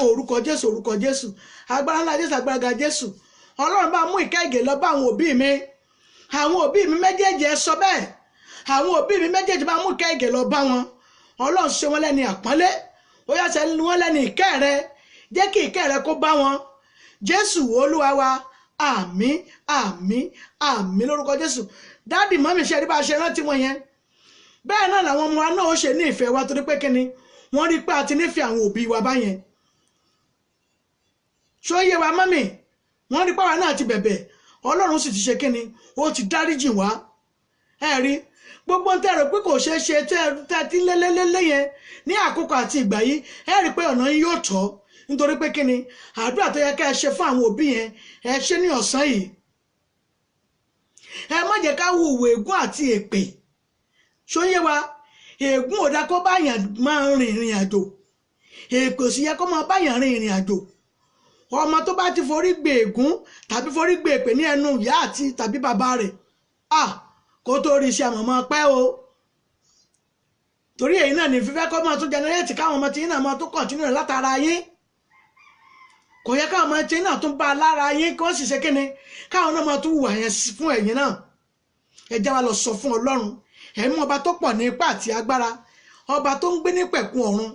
Orúkọ Jésù, orúkọ Jésù, agbára ńlá Jésù, agbára ga Jésù. Ọlọ́run, bá mú ìkẹ́ ìgẹ̀ lọ bá àwọn òbí mi, àwọn òbí mi méjèèjì. Ẹ sọ bẹ́ẹ̀: àwọn òbí mi méjèèjì, bá mú ìkẹ́ ìgẹ̀ lọ bá wọn. Ọlọ́run, ṣe wọn lẹ́ni àpọ́nlé, ó yá, ṣe wọn lẹ́ni ìkẹ́ rẹ, jẹ́ kí ìkẹ́ rẹ kó bá wọn. Jésù Olúwa wa, àmín, àmín, àmín lórúkọ Jésù. Daddy, mummy, ṣe rí bá a ṣe rántí wọn yẹn, bẹ́ẹ̀ náà làwọn ọmọ wa náà ó ṣe ní ìfẹ́ wa, torí pé kíni? Wọ́n rí pé a ti nífẹ̀ẹ́ àwọn òbí wa báyẹn. Ṣó yé wa, mummy? Wọ́n rí pé àwa náà ti bẹ̀bẹ̀, Ọlọ́run sì ti ṣe kíni? Ó ti dáríjì wá. Ẹ rí gbogbo ń tẹ̀rọ pé kò ṣeé ṣe tẹ́ tí lélélélé yẹn ní àkókò àti ìgbà yìí, ẹ rí pé ọ̀nà yín yóò tọ́, nítorí pé kíni? Àdúrà tó yẹ ká ẹ ṣe fún àwọn òbí yẹn, ẹ ṣe ní ọ̀sán yìí. Ẹ má jẹ́ ká hùwà ègún àti èpè. Ṣó yé wa? Ègún ò dá kó báyàn máa rìn ìrìn àjò, èpè ò sì yẹ kó máa báyàn rìn ìrìn àjò. Ọmọ tó bá ti forí gbé ègún tàbí forí gbé èpè ní ẹnu ìyá àti tàbí bàbá rẹ̀, ah, kó tó rí iṣẹ́ àmọ̀mọ́ pẹ́ o. Torí èyí náà ní fífẹ́ kọ́ máa tún generate káwọn ọmọ tí yín náà máa tún continue rẹ̀ látara yín. Kò yẹ káwọn ọmọ tí yín náà tún bá a lára yín, kí wọ́n sì ṣe kíni, káwọn náà máa tún wà yẹn fún ẹ̀yin náà. Ẹ já wa lọ sọ fún Ọlọ́run, ẹ̀mí ọba tó pọ̀ ní ipá àti agbára. Ọba tó ń gbé ní pẹ̀kun ọ̀run,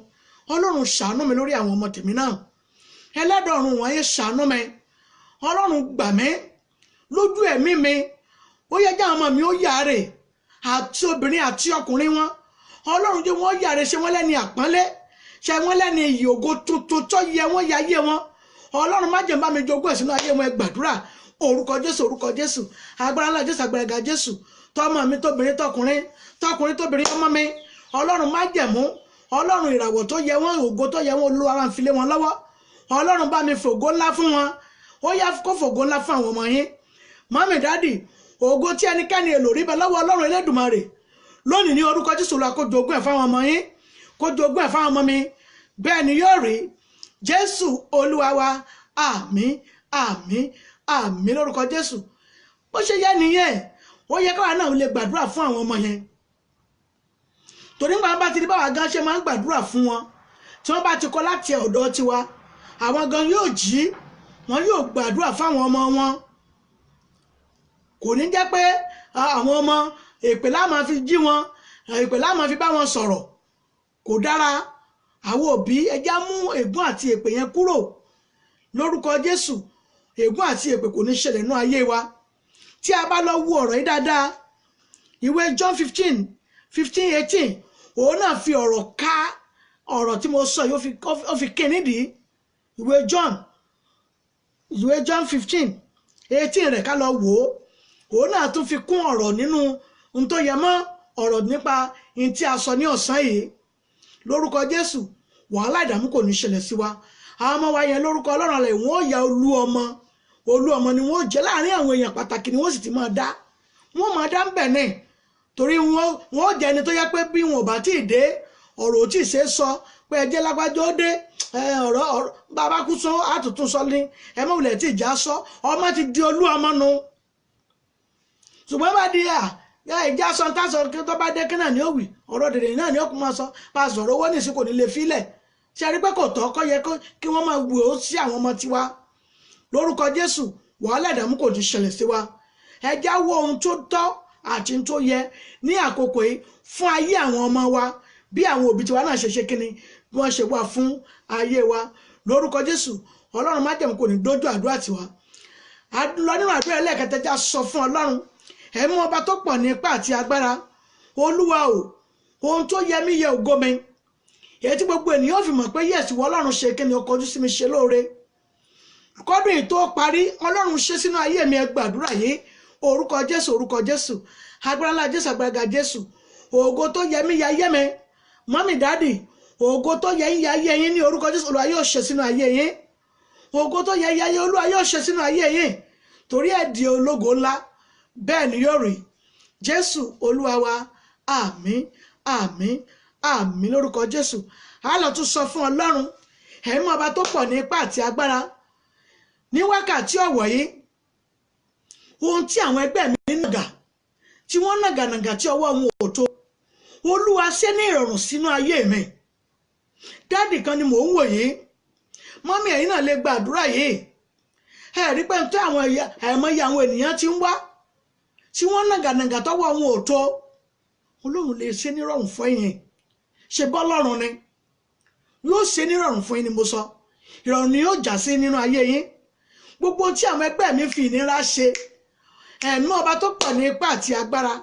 Ọlọ́run ṣàánú mi lórí àwọn ọmọ tèmi náà. Ẹlẹ́dàá ọ̀run wọ̀nyí ṣàánú mi. Ọlọ́run gbà mí lójú ẹ̀mí mi. Ó yẹ jẹ́ àwọn ọmọ mi ó yáre, àti obìnrin àti ọkùnrin wọn. Ọlọ́run jẹ́ wọ́n yáre, ṣe wọ́n lẹ́ni àpọ́nlé, ṣe wọ́n lẹ́ni iyì ògo tuntun tó yẹ wọ́n yẹ ayé wọn. Ọlọ́run má jẹ́ bá mi jogún ẹ̀ sínú ayé wọn. Ẹ gbàdúrà. Orúkọ Jésù, orúkọ Jésù, agbára ńlá Jésù, agbára ga Jésù. Tọmọ mi tóbìnrin tọkùnrin, tọkùnrin tóbìnrin ọmọ mi, Ọlọ́run má jẹ̀mú, Ọlọ́run ìràwọ̀ tó yẹ wọ́n, ògo tó yẹ wọ́n, Olúwa máa fi lé wọn lọ́wọ́. Ọlọ́run bá mi fògo ńlá fún wọn. Ó yá, kó fògo ńlá fún àwọn ọmọ yín. Mọ́mì, dádì, ògo tí ẹnikẹ́ni èlò rí bẹ lọ́wọ́ Ọlọ́run Elédùmarè lónìí, ní orúkọ Jésù, Olúwa kó jogún ẹ̀ fáwọn ọmọ yín, kó jogún ẹ̀ fáwọn ọmọ mi. Bẹ́ẹ̀ ni yóò rí. Jésù Olúwa wa. Àmín, àmín, àmín lórúkọ Jésù. Bó ṣe yẹ nìyẹn. Ó yẹ káwa náà lè gbàdúrà fún àwọn ọmọ yẹn, torí nígbà bá ti rí báwa gan ṣe máa ń gbàdúrà fún wọn, tí wọ́n bá ti kọ́ láti ọ̀dọ̀ tiwa, àwọn gan yóò jí, wọn yóò gbàdúrà fáwọn ọmọ wọn. Kò ní jẹ́ pé àwọn ọmọ èpè la máa fi jí wọn, èpè la máa fi bá wọn sọ̀rọ̀. Kò dára. Àwọn òbí, ẹ já mú ègún àti èpè yẹn kúrò lórúkọ Jésù. Ègún àti èpè kò ní ṣẹlẹ̀ nínú ayé wa. Tí a bá lọ wo ọ̀rọ̀ yìí dáadáa, ìwé John 15:15-18, òun náà fi ọ̀rọ̀ ká ọ̀rọ̀ tí mo sọ yìí, ó fi ké nídìí. Ìwé John 15:18 rẹ̀, ká lọ wò ó. Òun náà tún fi kún ọ̀rọ̀ nínú ohun tó yẹ mọ́ ọ̀rọ̀ nípa ohun tí a sọ ní ọ̀sán yìí. Lórúkọ Jésù, wàhálà, ìdààmú kò ní ṣẹlẹ̀ sí wa. Àwọn ọmọ wa yẹn, lórúkọ Ọlọ́run rẹ̀, wọ́n ó ya olú ọmọ. Olú ọmọ ni wọ́n ó jẹ́ láàrin àwọn èèyàn pàtàkì ni wọ́n sì ti máa dá, wọ́n máa dá ń bẹ̀ ní, torí wọ́n ó jẹ́ ẹni tó yẹ pé bí wọn ò bá tí ì dé, ọ̀rọ̀ ò tí ì ṣe é sọ pé ẹ jẹ́ lágbájá ó dé. Ọ̀rọ̀ bàbá kú sọ àtúntún sọ ní ẹ mọ̀ wulẹ̀ tí ìjà sọ. Ọmọ ti di olú ọmọ nu. Ṣùgbọ́n bá di à ìjà sọ tá sọ, kí tó bá dé, kí náà ní òwì ọ̀rọ̀ dèrè náà ní òkú máa sọ bá a sọ̀rọ̀ owó nìsín, kò ní lè filẹ̀. Ṣe rí pé kò tọ́ kọ́ yẹ kí wọ́n máa wò ó sí àwọn ọmọ tiwa? Lórúkọ Jésù, wàhálà, ìdààmú kò ní ṣẹlẹ̀ sí wa. Ẹ já wo ohun tó tọ́ àti tó yẹ ní àkókò yìí fún ayé àwọn ọmọ wa, bí àwọn òbí tiwa náà ṣe ṣe kíni, bí wọ́n ṣe wà fún ayé wa. Lórúkọ Jésù, Ọlọ́run májẹ̀mú kò ní dójú àdúrà tiwa. Lọ nínú àdúrà ẹlẹ́ẹ̀kẹta, já sọ fún Ọlọ́run ẹ̀mú ọba tó pọ̀ ní ipá àti agbára. Olúwa o, ohun tó yẹ mí yẹ ògo mi, èyí tí gbogbo ènìyàn fi mọ̀ pé yes, wọ́n Ọlọ́run ṣe kíni, ó kọjú sí mi, ṣe lóore kọ́dún yìí tó parí. Ọlọ́run ṣe sínú ayé mi. Ẹ gbàdúrà yìí. Orúkọ Jésù, orúkọ Jésù, agbára ńlá Jésù, agbára ga Jésù. Ògo tó yẹ mí yẹ ayé mi. Mọ́mì, dádì, ògo tó yẹ yín yẹ ayé yín, ní orúkọ Jésù, Olúwa yóò ṣe sínú ayé yín. Ògo tó yẹ yẹ ayé, Olúwa yóò ṣe sínú ayé yín, torí ẹ̀ di ológo ńlá. Bẹ́ẹ̀ ni yóò rí. Jésù Olúwa wa. Àmín, àmín, àmín lórúkọ Jésù. A lọ tún sọ fún Ọlọ́run ẹ̀mí ọba tó pọ̀ ní ipá àti agbára ní wákàtí ọ̀wọ̀ yìí, ohun tí àwọn ẹgbẹ́ mi nàgà, tí wọ́n nàgànàgà, tí ọwọ́ wọn ò tó, Olúwa ṣe ní ìrọ̀rùn sínú ayé mi. Dádì kan ni mò ń wò yìí. Mọ́mí, ẹ̀yin náà lè gbàdúrà yìí. Ẹ rí pé tó àwọn àìmọye àwọn ènìyàn ti ń wá, tí wọ́n nàgànàgà, tọ́wọ́ wọn ò tó, Ọlọ́run lè ṣe nírọ̀rùn fún ẹ̀yin. Ṣe bọ́lọ́run ni yóò ṣe nírọ̀rùn fún yín ni mo sọ. Ìrọ̀rùn ni yóò já sí nínú ayé yín. Gbogbo tí àwọn ẹgbẹ́ mi fi ìnira ṣe, ẹ̀mí ọba tó pọ̀ ní ipá àti agbára,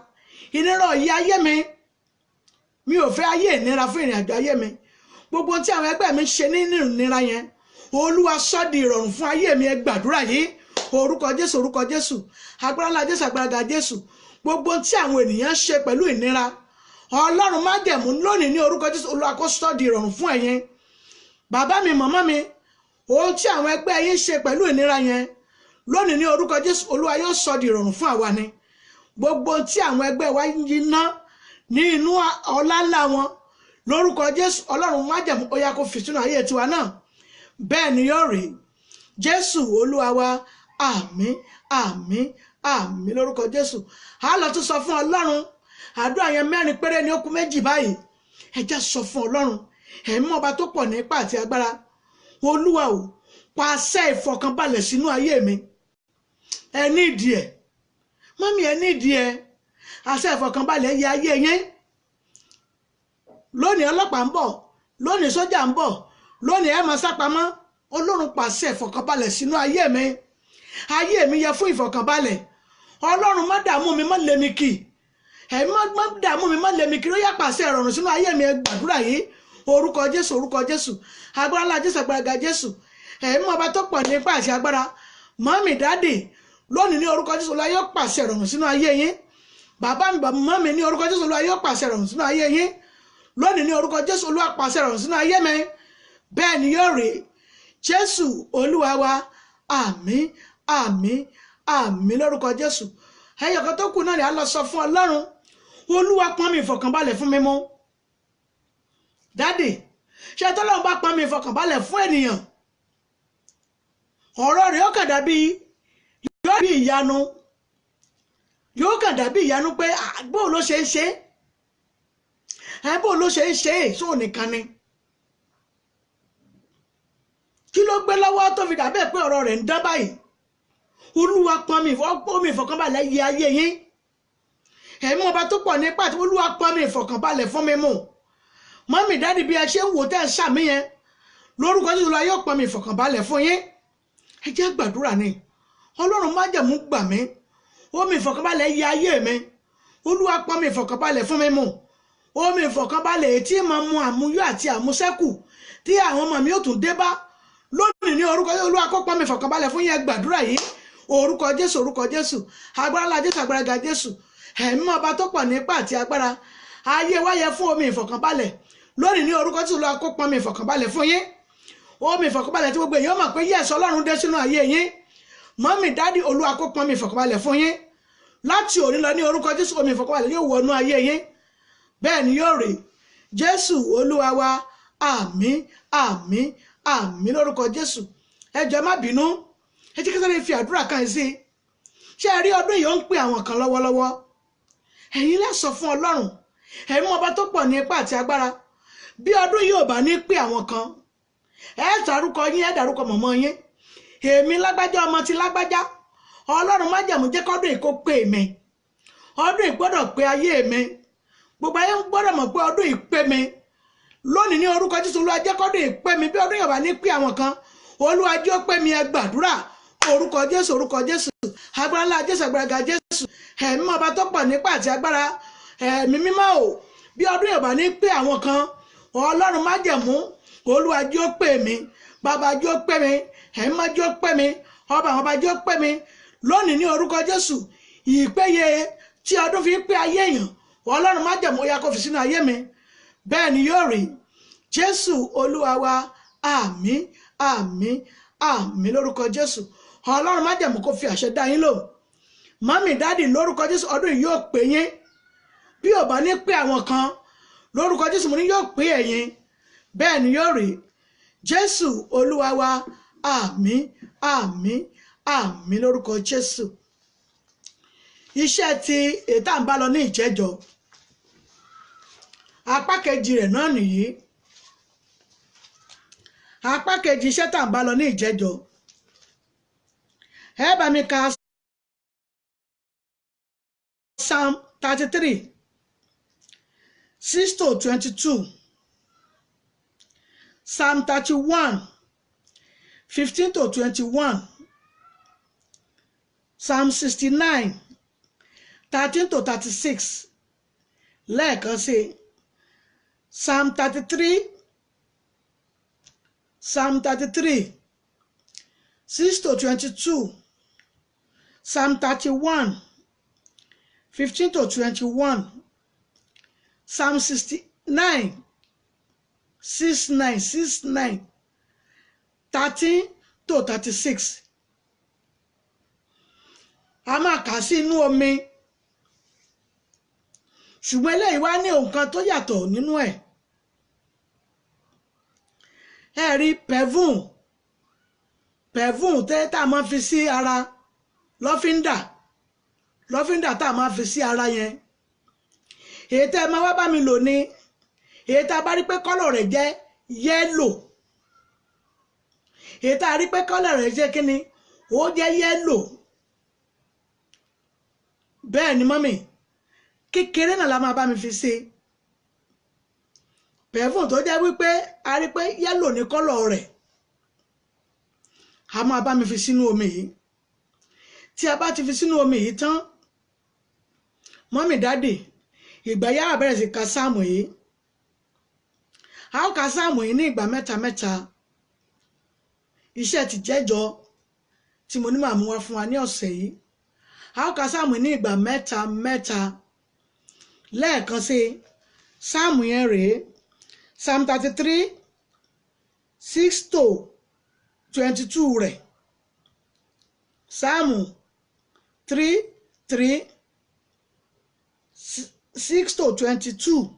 ìnira ọ̀yí ayé mi, mi ò fẹ́ ayé ìnira fún ìrìn àjò ayé mi. Gbogbo tí àwọn ẹgbẹ́ mi ṣe nínú ìnira yẹn, Olúwa sọ di ìrọ̀rùn fún ayé mi. Ẹ gbàdúrà yìí. Orúkọ Jésù, orúkọ Jésù, agbára ńlá Jésù, agbára ga Jésù. Gbogbo tí àwọn ènìyàn ṣe pẹ̀lú ìnira, Ọlọ́run májẹ̀mú, lónìí ní orúkọ Jésù, Olúwa kó sọ di ìrọ̀rùn fún ẹ̀yin. Bàbá mi, màmá mi, ohun tí àwọn ẹgbẹ́ yín ṣe pẹ̀lú ìnira yẹn, lónìí ní orúkọ Jésù, Olúwa yóò sọ di ìrọ̀rùn fún àwa ni. Gbogbo tí àwọn ẹgbẹ́ wa yí ná ní inú ọlá ńlá wọn, lórúkọ Jésù, Ọlọ́run májẹ̀mú, ó yá kó fi sínú ayé tiwa náà. Bẹ́ẹ̀ ni yóò rí. Jésù Olúwa wa. Àmín, àmín, àmín lórúkọ Jésù. A lọ tún sọ fún Ọlọ́run. Àdúrà yẹn mẹ́rin péré ni, ó kù méjì báyìí. Ẹ jẹ́ sọ fún Ọlọ́run ẹ̀mí ọba tó pọ̀ ní ipá àti agbára. Olúwa o, pàṣẹ ìfọ̀kànbalẹ̀ sínú ayé mi. Ẹ nídìí ẹ. Mọ́mí, ẹ nídìí ẹ. Àṣẹ ìfọ̀kànbalẹ̀ yẹ ayé yẹn. Lónìí ọlọ́pàá ń bọ̀, lónìí sójà ń bọ̀, lónìí ẹ máa sápamọ́. Ọlọ́run pàṣẹ ìfọ̀kànbalẹ̀ sínú ayé mi. Ayé mi yẹ fún ìfọ̀kànbalẹ̀. Ọlọ́run má dààmú mi, má lé mi kì. Ẹ̀mí má dààmú mi, má lé mi kiri. Ó yá, pàṣẹ ìrọ̀rùn sínú ayé mi. Ẹ gbàdúrà yìí. Orúkọ Jésù, orúkọ Jésù, agbára ńlá Jésù, agbára ga Jésù, ẹ̀mí ọba tó pọ̀ ní ipá àti agbára. Mọ́mì, daddy, lónìí ní orúkọ Jésù, Olúwa yóò pàṣẹ ìrọ̀rùn sínú ayé yín. Bàbá mi, bàbá mọ́mì, ní orúkọ Jésù, Olúwa yóò pàṣẹ ìrọ̀rùn sínú ayé yín. Lónìí ní orúkọ Jésù, Olúwa pàṣẹ ìrọ̀rùn sínú ayé mi. Bẹ́ẹ̀ ni yóò rí. Jésù Olúwa wa. Àmín, àmín, àmín lórúkọ Jésù. Ẹyọkan tó kù náà ni a lọ sọ fún Ọlọ́run. Olúwa, pọn mi ìfọ̀kànbalẹ̀ fún mi mú. Daddy, ṣé tọ́lọ́run bá pọn mi ìfọ̀kànbalẹ̀ fún ènìyàn, ọ̀rọ̀ rẹ̀ ó kàn dàbí, yóò bí ìyanu, yóò kàn dàbí ìyanu pé bó ló ṣe ń ṣe ẹ, bó ló ṣe ń ṣe é, sóò nìkan ni? Kí ló gbé lọ́wọ́ tó fi dàbẹ́ pé ọ̀rọ̀ rẹ̀ ń dán báyìí? Olúwa pọn mi, omi ìfọ̀kànbalẹ̀ yẹ ayé yín. Ẹ̀mí ọba tó pọ̀ nípa àti Olúwa pọn mi ìfọ̀kànbalẹ̀ fún mi mú. Mummy, daddy, bí ẹ ṣe ń wò tẹ́ ẹ ṣàmì yẹn, lórúkọ Jésù, Olúwa yóò pọn mi ìfọ̀kànbalẹ̀ fún yín. Ẹ jẹ́ gbàdúrà ni. Ọlọ́run májẹ̀mú, gbà mí. Omi ìfọ̀kànbalẹ̀ yẹ ayé mi. Olúwa, pọn mi ìfọ̀kànbalẹ̀ fún mi mú. Omi ìfọ̀kànbalẹ̀ tí máa mu àmúyọ àti àmúṣẹ́kù tí àwọn ọmọ mi yóò tún dé bá lónìí, ní orúkọ Jésù, Olúwa kó pọn mi ìfọ̀kànbalẹ̀ fún yẹn. Gbàdúrà yìí. Orúkọ Jésù, orúkọ Jésù, agbára ńlá Jésù, agbára ga Jésù, ẹ̀mí ọba tó pọ̀ nípa àti agbára. Ayé wa yẹ fún omi ìfọ̀kànbalẹ̀. Lónìí ní orúkọ Jésù, Olúwa kó pọn mi ìfọ̀kànbalẹ̀ fún yín. Omi ìfọ̀kànbalẹ̀ tí gbogbo èèyàn mọ̀ pé yes, Ọlọ́run dé sínú ayé yín. Mummy, daddy, Olúwa kó pọn mi ìfọ̀kànbalẹ̀ fún yín. Láti òní lọ, ní orúkọ Jésù, omi ìfọ̀kànbalẹ̀ yóò wọnú ayé yín. Bẹ́ẹ̀ ni yóò rí. Jésù Olúwa wa. Àmín, àmín, àmín lórúkọ Jésù. Ẹ jọ̀ọ́, má bínú, ẹ jẹ́ kí sáré fi àdúrà kan sí i. Ṣé ẹ rí ọdún yìí, ó ń pè àwọn kan lọ́wọ́lọ́wọ́. Ẹ̀yin lẹ́ sọ fún Ọlọ́run, ẹ̀yin ọba tó pọ̀ ní ipá àti agbára, bí ọdún yìí ò bá ní pè àwọn kan, ẹ dárúkọ yín, ẹ dárúkọ mọ̀mọ́ yín. Èmi lágbájá, ọmọ ti lágbájá, Ọlọ́run májẹ̀mú, jẹ́ kọ́dún yìí kó pè mí. Ọdún yìí gbọ́dọ̀ pé ayé mi. Gbogbo ayé ń gbọ́dọ̀ mọ̀ pé ọdún yìí pé mi. Lónìí ní orúkọ Jésù, Olúwa jẹ́ kọ́dún yìí pé mi. Bí ọdún yìí ò bá ní pé àwọn kan, Olúwa jẹ́ ó pé mi. Ẹ gbàdúrà. Orúkọ Jésù, orúkọ Jésù, agbára ńlá Jésù, agbára ga Jésù, ẹ̀mí ọba tó pọ̀ nípa àti agbára, ẹ̀mí mímọ́ o, bí ọdún yìí ò bá ní pé àwọn kan, Ọlọ́run májẹ̀mú, Olúwa jẹ́ ó pè mí. Bàbá, jẹ́ ó pè mí. Ẹ̀mí má jẹ́ ó pè mí. Ọba àwọn ọba, jẹ́ ó pè mí. Lónìí ní orúkọ Jésù, ìpéye tí ọdún fi ń pé ayé èèyàn, Ọlọ́run májẹ̀mú, ó yá kó fi sínú ayé mi. Bẹ́ẹ̀ ni yóò rí. Jésù Olúwa wa. Àmín, àmín, àmín lórúkọ Jésù. Ọlọ́run májẹ̀mú kó fi àṣẹ dá yín lò. Mummy, daddy, lórúkọ Jésù, ọdún yìí yóò pé yín. Bí ò bá ní pé àwọn kan, lórúkọ Jésù, mo ní yóò pé ẹ̀yin. Bẹ́ẹ̀ ni yóò rí. Jésù Olúwa wa. Àmín, àmín, àmín lórúkọ Jésù. Iṣẹ́ ti ètò à ń bá lọ ní ìjẹ́jọ́, apá kejì rẹ̀ náà nìyí. Apá kejì iṣẹ́ tá à ń bá lọ ní ìjẹ́jọ́, ẹ bá mi ka Psalm 33:6 to 22, Psalm 31:15 to 21, Psalm 69:13 to 36. Lẹ́ẹ̀kan sí, Psalm 33, Psalm 33:6 to 22, Psalm 31:15 to 21, Psalm 69, 69, 69:13 to 36. A máa kà sí inú omi, ṣùgbọ́n eléyìí wá ní nǹkan tó yàtọ̀ nínú ẹ̀. Ẹ rí perfume, perfume tẹ́ tá a máa fi sí ara, lọ́fíńdà, lọ́fíńdà tá a máa fi sí ara yẹn, èyí tẹ́ ẹ máa wá bá mi lò ní èyí tá a bá rí pé colour rẹ̀ jẹ́ yellow. Èyí tá a rí pé colour rẹ̀ jẹ́ kíni, ó jẹ́ yellow. Bẹ́ẹ̀ ni, mummy, kékeré náà la máa bá mi fi ṣe. Perfume tó jẹ́ wípé a rí pé yellow ní colour rẹ̀, a máa bá mi fi sínú omi yìí. Tí a bá ti fi sínú omi yìí tán, mummy, daddy, ìgbà yára bẹ̀rẹ̀ sí ka sáàmù yìí. A ó ka sáàmù yìí ní ìgbà mẹ́ta mẹ́ta. Iṣẹ́ ti jẹ́jọ́ tí mo ní màá mú wá fún wa ní ọ̀sẹ̀ yìí. A ó ka sáàmù ní ìgbà mẹ́ta mẹ́ta. Lẹ́ẹ̀kan sí, sáàmù yẹn rèé: Psalm 33:6 to 22 rẹ̀, Sáàmù 33:6 to 22,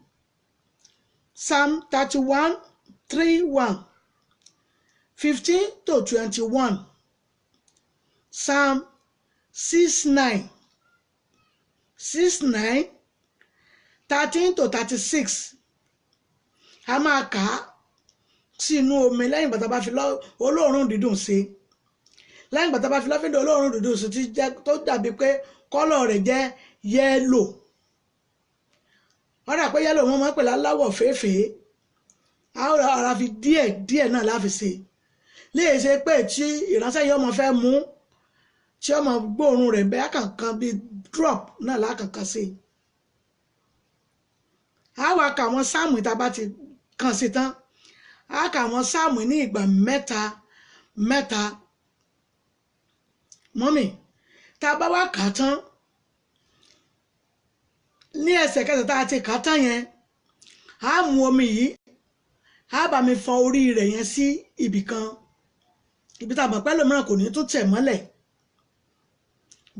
Psalm 31:3 1, 15 to 21, Psalm 6 9, 6 9, 13 to 36. A máa kà á sí inú omi lẹ́yìn ìgbà tá a bá fi olóòórùn dídùn sí, lẹ́yìn ìgbà tá a bá fi lọ́fíńdà olóòórùn dídùn sí, tí jẹ́ tó dàbí pé colour rẹ̀ jẹ́ yellow. Wọ́n dà pé yellow, wọn máa ń pè láláwọ̀ fèéfèé. A ó ara fi díẹ̀ díẹ̀ náà láfi ṣe léè ṣe pé tí ìránṣẹ́ yìí ọmọ fẹ́ mú, tí ọmọ gbóòórùn rẹ̀ bẹ́ẹ̀ kankan bíi drop náà lákànkan sí. A wá ka àwọn sáàmù tá a bá ti kàn sí tán, a kà àwọn sáàmù ní ìgbà mẹ́ta mẹ́ta. Mummy, tá a bá wá kà á tán, ní ẹsẹ̀kẹsẹ̀ tá a ti kà á tán yẹn, a mú omi yìí, a bá mi fọ orí rẹ̀ yẹn sí ibì kan, ibi tá a mọ̀ pẹ́ lómìíràn kò ní tún tẹ̀ mọ́lẹ̀.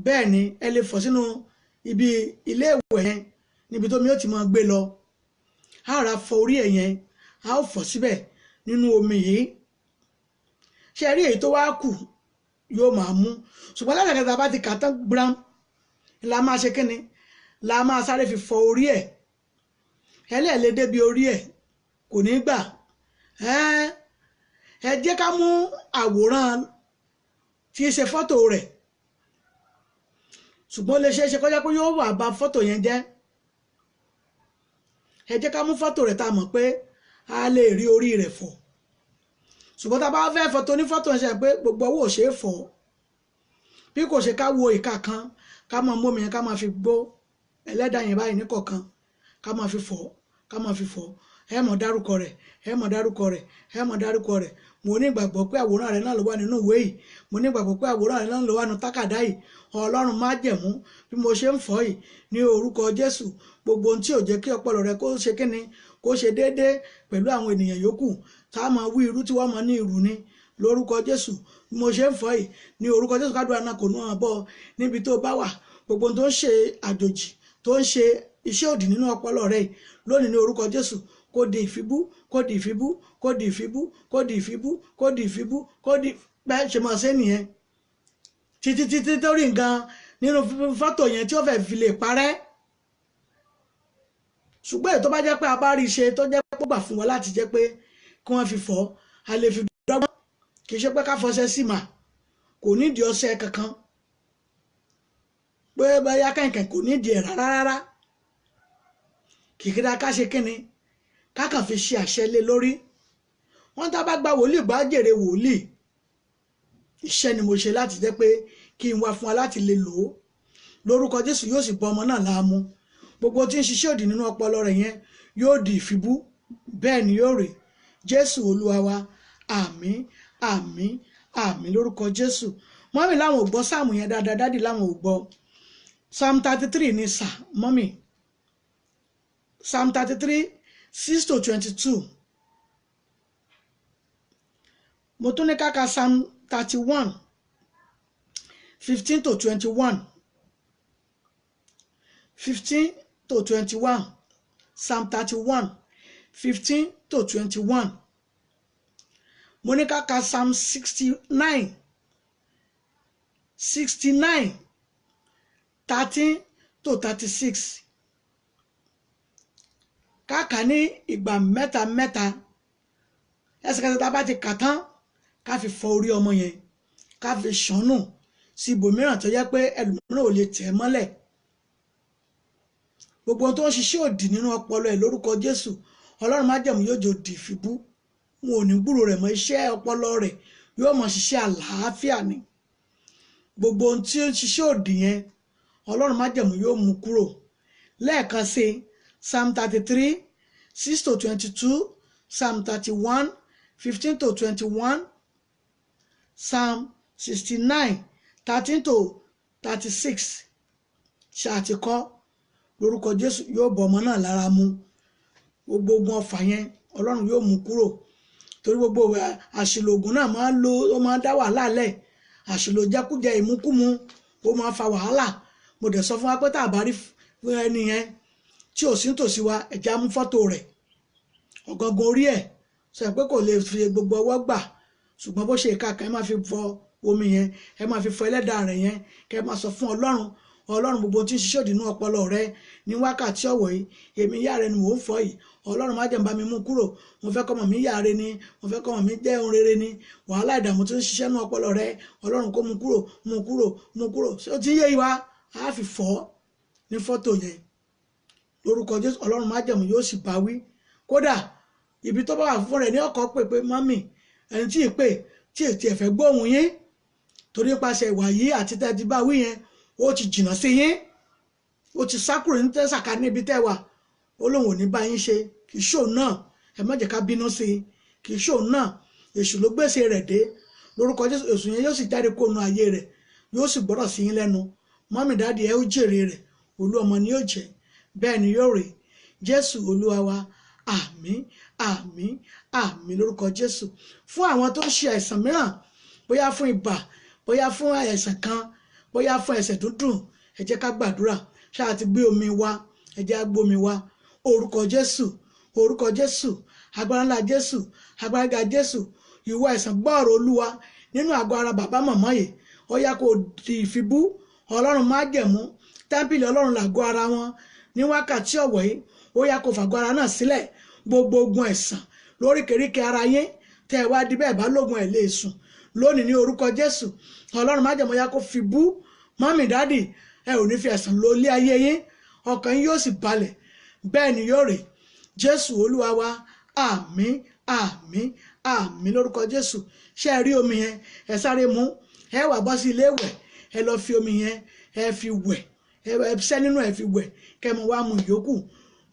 Bẹ́ẹ̀ ni, ẹ lè fọ̀ sínú ibi ilé ìwẹ̀ yẹn, níbi tó mi ó ti máa gbé lọ. A ra fọ orí ẹ̀ yẹn, a ó fọ̀ síbẹ̀ nínú omi yìí. Ṣe rí èyí tó wá kù yóò máa mú, ṣùgbọ́n lẹ́sẹ̀kẹsẹ̀ tá a bá ti kà tán gbram la máa ṣe kíni, la máa sáré fi fọ orí ẹ̀. Ẹlẹ́ẹ̀lẹ́ débi orí ẹ̀ kò ní gbà. Ẹ jẹ́ ká mú àwòrán tí í ṣe fọ́tò rẹ̀, ṣùgbọ́n ó lè ṣeé ṣe kọjá pé yóò wà bà fọ́tò yẹn jẹ́. Ẹ jẹ́ ká mú fọ́tò rẹ̀ tá a mọ̀ pé a lè rí orí rẹ̀ fọ̀. Ṣùgbọ́n tá a bá fẹ́ fọ́tò ní fọ́tò, ṣe pé gbogbo owó ò ṣeé fọ̀, bí kò ṣe ká wo ìka kan, ká máa mú omi yẹn, ká máa fi gbó ẹlẹ́dàá yẹn báyìí níkọ̀ọ̀kan, ká máa fi fọ̀, ká máa fi fọ̀. Ẹ mọ̀ dárúkọ rẹ̀, ẹ mọ̀ dárúkọ rẹ̀, ẹ mọ̀ dárúkọ rẹ̀. Mo ní ìgbàgbọ́ pé àwòrán rẹ̀ náà ló wà nínú ìwé yìí. Mo ní ìgbàgbọ́ pé àwòrán rẹ̀ náà ló wà nínú tákàdá yìí. Ọlọ́run májẹ̀mú, bí mo ṣe ń fọ̀ yìí, ní orúkọ Jésù, gbogbo ohun tí ò jẹ́ kí ọpọlọ rẹ kó ṣe kíni, kó ṣe déédéé pẹ̀lú àwọn ènìyàn yòókù, tá a máa wí irú tí wọ́n máa ní irú ni, lórúkọ Jésù, bí mo ṣe ń fọ̀ yìí, ní orúkọ Jésù, kádùá náà kò ní wọn bọ́ níbi tó bá wà. Gbogbo ohun tó ń ṣe àjòjì, tó ń ṣe iṣẹ́ òdì nínú ọpọlọ rẹ yìí lónìí, ní orúkọ Jésù, kó di ìfibú, kó di ìfibú, kó di ìfibú, kó di ìfibú, kó di ìfibú, kó di bẹ́ẹ̀ ṣe máa ṣe nìyẹn títí títí torí nǹkan nínú fọ́tò yẹn tí ó fẹ́ fi lè parẹ́. Ṣùgbọ́n èyí tó bá jẹ́ pé a bá rí i ṣe, tó jẹ́ pé ó gbà fún wọn láti jẹ́ pé kí wọ́n fi fọ́, a lè fi dọ́gbọ́n. Kì í ṣe pé ká fọṣẹ sí mà, kò nídìí ọṣẹ kankan, pé báyà kẹ̀kẹ́, kò nídìí ẹ̀ rárá rárá. Kìkìdá ká ṣe kínni, ká kàn fi ṣe àṣẹ lé lórí. Wọ́n tá bá gba wòlíì gbá jèrè wòlíì. Iṣẹ́ ni mo ṣe láti jẹ́ pé kí n wá fún wa láti lè lò ó. Lórúkọ Jésù, yóò sì bọ́ ọmọ náà láàmú. Gbogbo tí ń ṣiṣẹ́ òdì nínú ọpọlọ rẹ̀ yẹn yóò di ìfibú. Bẹ́ẹ̀ ni yóò rè. Jésù Olúwa wa. Àmín, àmín, àmín lórúkọ Jésù. Mummy láwọn ò gbọ́ sáàmù yẹn dáadáa, daddy láwọn ò gbọ́. Psalm 33 ní sà, mummy. Psalm 33:6 to 22. Mo tún ní káka Psalm 31:15 to 21, 15 to 21, Psalm 31:15 to 21. Mo ní ká ka Psalm 69, 69:13 to 36, ká kà ní ìgbà mẹ́ta mẹ́ta. Ẹsẹ̀kẹsẹ̀ tá a bá ti kà tán, ká fi fọ orí ọmọ yẹn, ká fi ṣànù sí ibòmíràn tó yẹ pé ẹlòmíràn ò lè tẹ̀ mọ́lẹ̀. Gbogbo ohun tó ń ṣiṣẹ́ òdì nínú ọpọlọ ẹ̀, lórúkọ Jésù, Ọlọ́run májẹ̀mú yóò jò di ìfibú. Wọn ò ní gbúrò rẹ̀ mọ́. Iṣẹ́ ọpọlọ rẹ̀ yóò mọ̀ ṣiṣẹ́ àlàáfíà ni. Gbogbo ohun tí ó ń ṣiṣẹ́ òdì yẹn, Ọlọ́run májẹ̀mú yóò mú kúrò. Lẹ́ẹ̀kan sí, Psalm 33:6 to 22, Psalm 31:15 to 21, Psalm 69:13 to 36. Ṣe àtikọ́ lórúkọ Jésù, yóò bọ̀ ọmọ náà lára mu. Gbogbo ogun ọfà yẹn, Ọlọ́run yóò mú kúrò, torí gbogbo àṣìlò oògùn náà máa ń lo, ó máa ń dá wàhálà lẹ̀. Àṣìlò jẹkújẹ, ìmúkúmu, ó máa ń fa wàhálà. Mo dẹ̀ sọ fún wa pé tá a bá rí ẹni yẹn tí ò sí nítòsí wa, ẹ̀já mú fọ́tò rẹ̀, ọ̀gangan orí ẹ̀, sọ pé kò lè fi gbogbo ọwọ́ gbà, ṣùgbọ́n bó ṣe ìka kan, ẹ máa fi fọ omi yẹn, ẹ máa fi fọ ẹlẹ́dàá rẹ̀ yẹn, kẹ́ ẹ máa sọ fún Ọlọ́run: Ọlọ́run, gbogbo tí ń ṣiṣẹ́ òdì nínú ọpọlọ rẹ ní wákàtí ọ̀wọ̀ yìí, èmi ìyá rẹ ni mò ń fọ yìí, Ọlọ́run má jẹ́ n bá mi mú kúrò. Mo fẹ́ kọ́mọ mi yáre ni, mo fẹ́ kọ́mọ mi jẹ́ ohun rere ni. Wàhálà, ìdààmú tó ń ṣiṣẹ́ nínú ọpọlọ rẹ, Ọlọ́run kó mú kúrò, mú kúrò, mú kúrò. Ṣé ó ti ń yé wa? Á fi fọ́ ní fọ́tò yẹn lórúkọ Jésù. Ọlọ́run májẹ̀mú yóò sì bá wí. Kódà ibi tó bá wà fún rẹ̀ ní ọkọ̀ pè pé mummy, ẹni tí ì pè tí ètí ẹ̀fẹ́ gbóhùn yín, torí nípasẹ̀ ìwà yìí àti tẹ́ ti bá wí yẹn, ó ti jìnnà sí yín, ó ti sá kúrò ní tẹ́sàká níbi tẹ́ wà, ó lóun ò ní bá yín ṣe. Kì í ṣòun náà, ẹ má jẹ́ ká bínú sí i, kì í ṣòun náà, èṣù ló gbèsè rẹ̀ dé. Lórúkọ Jésù, èṣù yẹn yóò sì jáde kó nu ayé rẹ̀, yóò sì gbọ́dọ̀ sí yín lẹ́nu. Mummy, daddy, ẹ ó jèrè rẹ̀, olú ọmọ ni yóò jẹ́, bẹ́ẹ̀ ni yóò rí. Jésù Olúwa wa. Àmín, àmín, àmín lórúkọ Jésù. Fún àwọn tó ń ṣe àìsàn mìíràn, bóyá fún ibà, bóyá fún àìsàn kan, bóyá fún ẹsẹ̀ dúndùn, ẹ jẹ́ ká gbàdúrà. Ṣáà ti gbé omi wa, ẹ jẹ́ á gbé omi wa. Orúkọ Jésù, orúkọ Jésù, agbára ńlá Jésù, agbára gíga Jésù, ìwọ àìsàn, gbọ́ ọ̀rọ̀ Olúwa nínú àgọ́ ara bàbá màmá yìí, ó yá, kó di ìfibú. Ọlọ́run májẹ̀mú, tẹ́ḿpìlì Ọlọ́run làgọ́ ara wọn. Ní wákàtí ọ̀wọ̀ yìí, ó yá, kó fàgọ́ ara náà sílẹ̀. Gbogbo ogun ẹ̀sán lóríkèéríkèé ara yín tẹ́ ẹ wá di bẹ́ẹ̀ bá lógun ẹ̀ lè sùn lónìí, ní orúkọ Jésù, Ọlọ́run májẹ̀mú yá kó fi bú. Mummy, daddy, ẹ ò ní fi ẹ̀sán lò ilé ayé yín, ọkàn yín yóò sì balẹ̀, bẹ́ẹ̀ ni yóò rí. Jésù Olúwa wa. Àmín, àmín, àmín lórúkọ Jésù. Ṣé ẹ rí omi yẹn? Ẹ sáré mú, ẹ wà bọ́ sí ilé ìwẹ̀, ẹ lọ fi omi yẹn, ẹ fi wẹ̀, ẹ ṣẹ́ nínú ẹ fi wẹ̀, kẹ́ mọ wá mu ìyókù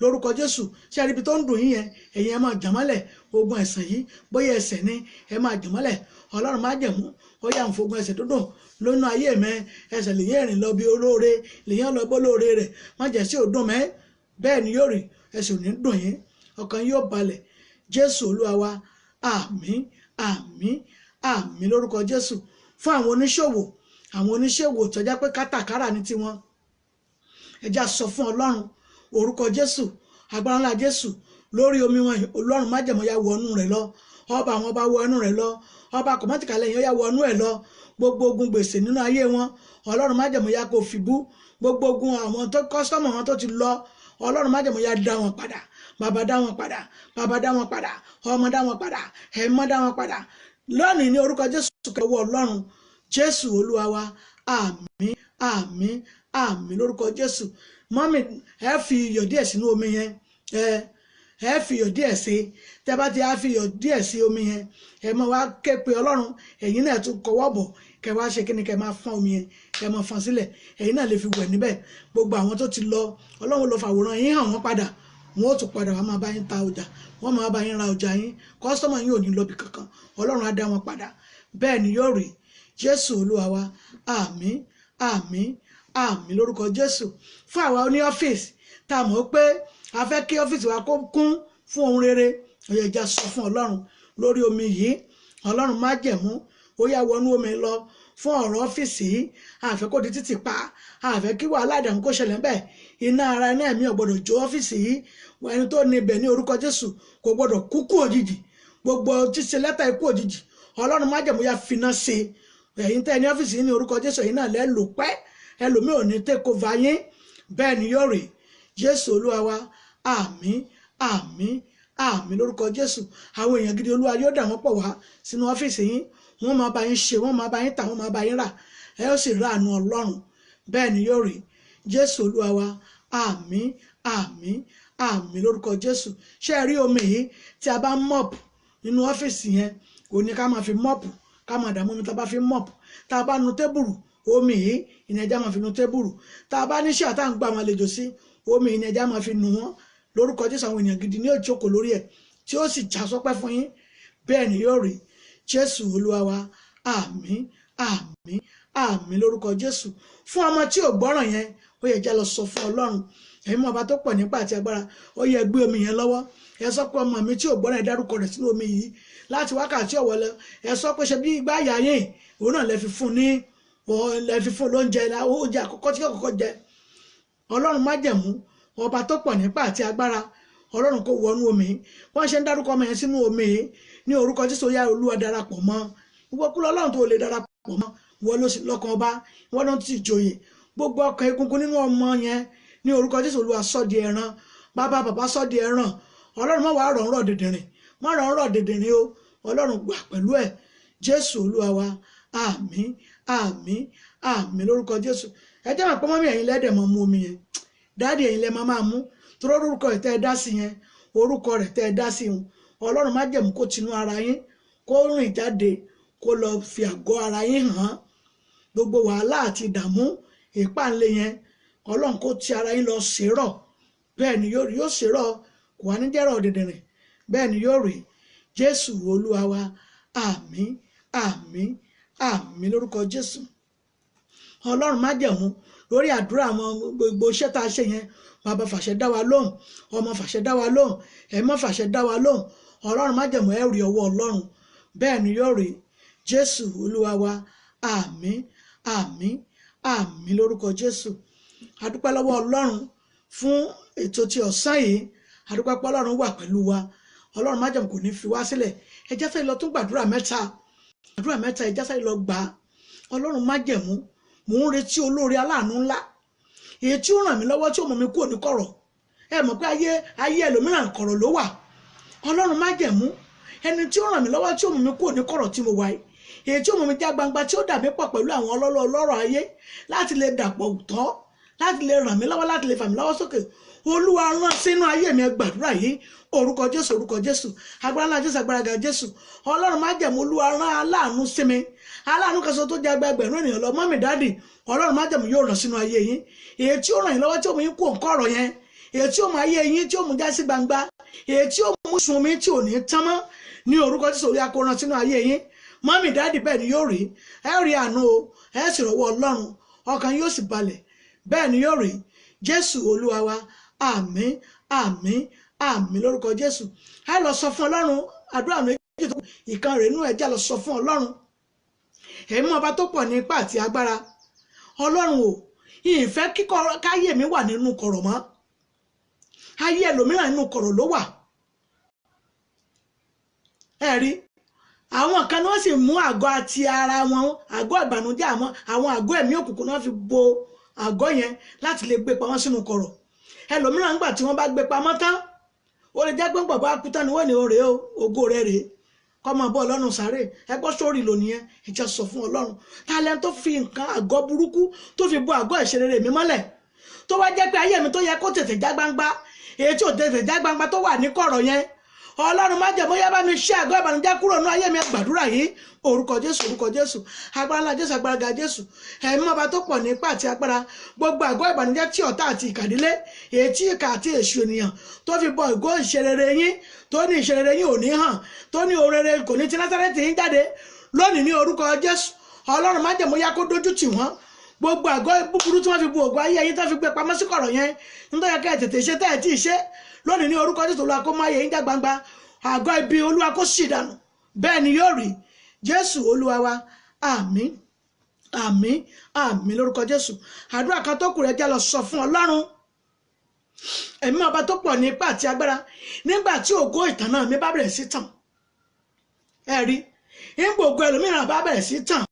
lórúkọ Jésù. Ṣé ẹ rí ibi tó ń dùn yín yẹn? Ẹ̀yin ẹ máa jàmọ́lẹ̀ ogun ẹ̀sán yìí, bóyá ẹsẹ̀ ni, ẹ máa jàmọ́lẹ̀. Ọlọ́run májẹ̀mú, ó yà ń fogun ẹsẹ̀ dúndùn lónú ayé mẹ́, ẹsẹ̀ lèyìn rìn lọ bí olóore, lèyìn lọ bó lóore rẹ̀, má jẹ́ sí òdùn mẹ́. Bẹ́ẹ̀ ni yóò rí, ẹsẹ̀ ò ní dùn yín, ọkàn yóò balẹ̀. Jésù Olúwa wa. Àmín, àmín, àmín lórúkọ Jésù. Fún àwọn oníṣòwò, àwọn oníṣòwò tó jẹ́ pé kátàkárà ní tiwọn, ẹ já sọ fún Ọlọ́run. Orúkọ Jésù, agbára ńlá Jésù, lórí omi wọn, Ọlọ́run májẹ̀mú, ya wọnú rẹ̀ lọ. Ọba àwọn ọba, wọnú rẹ̀ lọ. Ọba kọ̀mọ́tìkàlẹ̀ yẹn, ya wọnú ẹ̀ lọ. Gbogbo ogun gbèsè nínú ayé wọn, Ọlọ́run májẹ̀mú, ya kó fi bú. Gbogbo ogun àwọn tó customer wọn tó ti lọ, Ọlọ́run májẹ̀mú, ya dá wọn padà. Bàbá, dá wọn padà. Bàbá, dá wọn padà. Ọmọ, dá wọn padà. Ẹ̀mọ́, dá wọn padà lónìí ní orúkọ Jésù kẹwọ́ Ọlọ́run. Jésù Olúwa wa. Àmín, àmín, àmín lórúkọ Jésù. Mummy, ẹ fi iyọ̀ díẹ̀ sínú omi yẹn, ẹ fi iyọ̀ díẹ̀ sí. Tẹ́ bá ti á fi iyọ̀ díẹ̀ sí omi yẹn, ẹ máa wá ké pe Ọlọ́run. Ẹ̀yin náà tún kọwọ́ bọ̀, kẹ wá ṣe kíni, kẹ máa fọ́n omi yẹn, kẹ máa fọ́n sílẹ̀. Ẹ̀yin náà lè fi wẹ̀ níbẹ̀. Gbogbo àwọn tó ti lọ, Ọlọ́run lọ fàwòrán yín hàn wọ́n padà, wọ́n ó tún padà wá máa bá yín ta ọjà, wọ́n máa bá yín ra ọjà yín. Customer yín ò ní lọ́bì kankan, Ọlọ́run á dá wọn padà. Bẹ́ẹ̀ ni yóò rí. Jésù Olúwa wa. Àmín, àmín, àmín lórúkọ Jésù. Fún àwa oní ọ́fíìsì tá a mọ̀ pé a fẹ́ kí ọ́fíìsì wa kó kún fún ohun rere, ó yẹ já sọ fún Ọlọ́run lórí omi yìí: Ọlọ́run májẹ̀mú, ó yá, wọnú omi lọ fún ọ̀rọ̀ ọ́fíìsì yìí. Àfẹ́ kó di títì pa, àfẹ́ kí wàhálà, ìdààmú kó ṣẹlẹ̀ ńbẹ̀. Iná ara, iná ẹ̀mí ò gbọ́dọ̀ jó ọ́fíìsì yìí. Ẹni tó ní ibẹ̀, ní orúkọ Jésù, kò gbọ́dọ̀ kú kú òjijì. Gbogbo ṣíṣe lẹ́tà ikú òjijì, Ọlọ́run májẹ̀mú, yá finá sí i. Ẹ̀yin tẹ́ ẹ ní ọ́fíìsì yìí, ní orúkọ Jésù, ẹ̀yin náà lẹ́ lò pẹ́, ẹlòmíì ò ní take over yín. Bẹ́ẹ̀ ni yóò rí. Jésù Olúwa wa. Àmín, àmín, àmín lórúkọ Jésù. Àwọn èèyàn gidi, Olúwa yóò dà wọ́n pọ̀ wá sínú ọ́fíìsì yín. Wọ́n máa bá yín ṣe, wọ́n máa bá yín tà, wọ́n máa bá yín rà, ẹ ó sì ráàánú Ọlọ́run. Bẹ́ẹ̀ ni yóò rí. Jésù Olúwa wa. Àmín, àmín, Àmín lórúkọ Jésù. Ṣé ẹ rí omi yìí tí a bá mop nínú ọ́fíìsì yẹn, kò ní ká máa fi mop, ká máa dààmú omi tá a bá fi mop. Tá a bá nu tébùrù, omi yìí ìní ẹja máa fi nu tébùrù. Tá a bá ní ṣíà tá à ń gba àwọn àlejò sí, omi ìní ẹja máa fi nu wọn. Lórúkọ Jésù, àwọn ènìyàn gidi ní ó jókòó lórí ẹ̀ tí ó sì já sọpẹ́ fún yín. Bẹ́ẹ̀ ni yóò rí. Jésù Olúwa wa. Àmín, àmín, àmín lórúkọ Jésù. Fún ọmọ tí ò gbọ́ràn yẹn, ó yẹ jẹ́ lọ sọ fún Ọlọ́run. Ẹ̀yin mọ̀ ọba tó pọ̀ nípa àti agbára, ó yẹ gbé omi yẹn lọ́wọ́. Ẹ sọ pé ọmọ mi tí ò gbọ́ràn, ẹ dárúkọ rẹ̀ sínú omi yìí láti wákàtí ọ̀wọ́ lọ. Ẹ sọ pé ṣe bí igbá àyà yín òun náà lẹ fi fún ní, lẹ fi fún lóúnjẹ, oúnjẹ àkọ́kọ́ tí kọ́kọ́ jẹ. Ọlọ́run májẹ̀mú, ọba tó pọ̀ nípa àti agbára, Ọlọ́run kó wọnú omi. Wọ́n ṣe ń dárúkọ ọmọ yẹn sínú omi yìí ní orúkọ Jésù, ó yá Olúwa darapọ̀ mọ́. Ìwọ kúlọ̀ Ọlọ́run tó lè darapọ̀ mọ́, wọ́n ló sì lọ́kàn ọba, wọ́n ló ti jòyè. Gbogbo ọkàn egungun nínú ọmọ yẹn ní orúkọ Jésù, Olúwa sọ di ẹran. Bàbá bàbá sọ di ẹran. Ọlọ́run má wàá rọ̀ ń rọ̀ dìndìnrìn, má rọ̀ ń rọ̀ dìndìnrìn o. Ọlọ́run gbà pẹ̀lú ẹ̀. Jésù Olúwa wa. Àmín, àmín, àmín lórúkọ Jésù. Ẹ jẹ́ mọ̀ pé mọ́mí ẹ̀yin lẹ́dẹ̀ mọ́ mú omi yẹn, dáàdì ẹ̀yin lẹ́ máa mú, torí orúkọ rẹ̀ tẹ́ ẹ dá sí yẹn, orúkọ rẹ̀ tẹ́ ẹ dá sí yẹn, Ọlọ́run májẹ̀mú kó tinú ara yín kó rìn jáde, kó lọ fi àgọ́ ara yín hàn. Gbogbo wàhálà àti ìdààmú ìpànlé yẹn, Ọlọ́run kó ti ara yín lọ ṣèrọ̀. Bẹ́ẹ̀ ni yóò rí, yóò ṣèrọ̀, kò wá ní jẹ́rọ̀ dìndìnrìn. Bẹ́ẹ̀ ni yóò rí. Jésù Olúwa wa. Àmín, àmín, àmín lórúkọ Jésù. Ọlọ́run májẹ̀mú lórí àdúrà àwọn gbogbo iṣẹ́ tá a ṣe yẹn, bàbá fàṣẹ dá wa lóhùn, ọmọ fàṣẹ dá wa lóhùn, ẹ̀mọ́ fàṣẹ dá wa lóhùn. Ọlọ́run májẹ̀mú, ẹ rí ọwọ́ Ọlọ́run. Bẹ́ẹ̀ ni yóò rí. Jésù Olúwa wa. Àmín, àmín, àmín lórúkọ Jésù. A dúpẹ́ lọ́wọ́ Ọlọ́run fún ètò ti ọ̀sán yìí. A dúpẹ́ pé Ọlọ́run wà pẹ̀lú wa. Ọlọ́run májẹ̀mú kò ní fi wá sílẹ̀. Ẹ jẹ́ sáré lọ tún gbàdúrà mẹ́ta, àdúrà mẹ́ta, ẹ jẹ́ sáré lọ gbà á. Ọlọ́run májẹ̀mú, mò ń retí olóore aláàánú ńlá, èyí tí ó ràn mí lọ́wọ́, tí ó mú mi kúrò ní kọ̀rọ̀. Ẹ mọ̀ pé ayé ayé ẹlòmíràn kọ̀rọ̀ ló wà. Ọlọ́run májẹ̀mú, ẹni tí ó ràn mí lọ́wọ́, tí ó mú mi kúrò ní kọ̀rọ̀ tí mo wà yìí, èyí tí ó mú mi já gbangba, tí ó dà mí pọ̀ pẹ̀lú àwọn ọlọ́lọ́ ọlọ́rọ̀ ayé, láti lè dàpọ̀ tọ́, láti lè ràn mí lọ́wọ́, láti lè fà mí lọ́wọ́ sókè, Olúwa rán sínú ayé mi. Ẹ gbàdúrà yìí. Orúkọ Jésù, orúkọ Jésù, agbára ńlá Jésù, agbára ga Jésù. Ọlọ́run májẹ̀mú, Olúwa rán aláàánú sí mi, aláàánú kan ṣoṣo tó jẹ́ ẹgbẹgbẹ̀rún ènìyàn lọ. Mọ́mì, dáàdì, Ọlọ́run májẹ̀mú yóò ràn sínú ayé yín, èyí tí ó ràn yín lọ́wọ́, tí ó mú yín kó nǹkan ọ̀rọ̀ yẹn, èyí tí ó mú ayé yín tí ó mú já sí gbangba, èyí tí ó mú sun mi tí ò ní tán mọ́. Ní orúkọ Jésù, orí akó ràn sínú ayé yín. Mọ́mì, dáàdì, bẹ́ẹ̀ ni yóò rí. Ẹ rí àánú o, ẹ sì rọwọ́ Ọlọ́run, ọkàn yóò sì balẹ̀. Bẹ́ẹ̀ ni yóò rí. Jésù Olúwa wa. Àmín, àmín, àmín lórúkọ Jésù. Ẹ lọ sọ fún Ọlọ́run àdúrà méjì tó ìkan rẹ̀ nínú ẹ̀jẹ̀. Lọ sọ fún Ọlọ́run. Ẹ̀mí ọba tó pọ̀ ní ipá àti agbára, Ọlọ́run o, ìfẹ́ kíkọ́ káyé mi wà nínú kọ̀rọ̀ mọ́. Ayé ẹlòmíràn nínú kọ̀rọ̀ ló wà. Ẹ rí àwọn kan ní wọ́n sì mú àgọ́ àti ara wọn, àgọ́ ìbànújẹ́, àwọn àgọ́ ẹ̀mí òkùnkùn náà fi bo àgọ́ yẹn láti lè gbé pamọ́ sínú kọ̀rọ̀. Ẹlòmíràn ńgbà tí wọ́n bá gbé pamọ́ tán, ó lè jẹ́ pé bàbá kú tán ni wọ́n ní òrè o, ògo rẹ̀ rèé, kọ́ máa bọ́ Ọlọ́run sáré. Ẹ gbọ́ sórí lónìí yẹn. Ìjà sọ fún Ọlọ́run, talent tó fi nǹkan àgọ́ burúkú tó fi bo àgọ́ ìṣerere mi mọ́lẹ̀, tó wá jẹ́ pé ayé mi tó yẹ kó tètè já gbangba, èyí tí ò tètè já gbangba tó wà ní kọ̀rọ̀ yẹn, Ọlọ́run má jẹ́ bóyá bá mi ṣe àgọ́ ìbànújẹ́ kúrò nínú ayé mi. Gbàdúrà yìí. Orúkọ Jésù, orúkọ Jésù, agbára ńlá Jésù, agbára ga Jésù. Ẹ̀mí ọba tó pọ̀ ní ipá àti agbára, gbogbo àgọ́ ìbànújẹ́ tí ọ̀tá àti ìkàdílé, èyí tí ìkà àti èṣù ènìyàn tó fi bọ ìgò ìṣerere yín, tó ní ìṣerere yín ò ní hàn, tó ní orere kò ní ti Násárẹ́tì yín jáde lónìí, ní orúkọ Jésù, Ọlọ́run má jẹ́ bóyá kó dójú tì wọ́n. Gbogbo àgọ́ búburú tí wọ́n fi bu ògo ayé yín, tó fi gbé pamọ́ sí kọ̀rọ̀ yẹn, nítorí kẹ́ ẹ̀ tètè ṣe tẹ́ ẹ̀ tí ì ṣe lónìí, ní orúkọ Jésù, Olúwa kó má yẹ yín já gbangba. Àgọ́ ibi, Olúwa kó sì dànù. Bẹ́ẹ̀ ni yóò rí. Jésù Olúwa wa. Àmín, àmín, àmín lórúkọ Jésù. Àdúrà kan tó kù rẹ̀, jẹ́ lọ sọ fún Ọlọ́run. Ẹ̀mí ọba tó pọ̀ ní ipá àti agbára, nígbà tí ògo ìtànà mi bá bẹ̀rẹ̀ sí tàn, ẹ rí nígbà ògo ẹlòmíràn bá bẹ̀rẹ̀ sí tàn,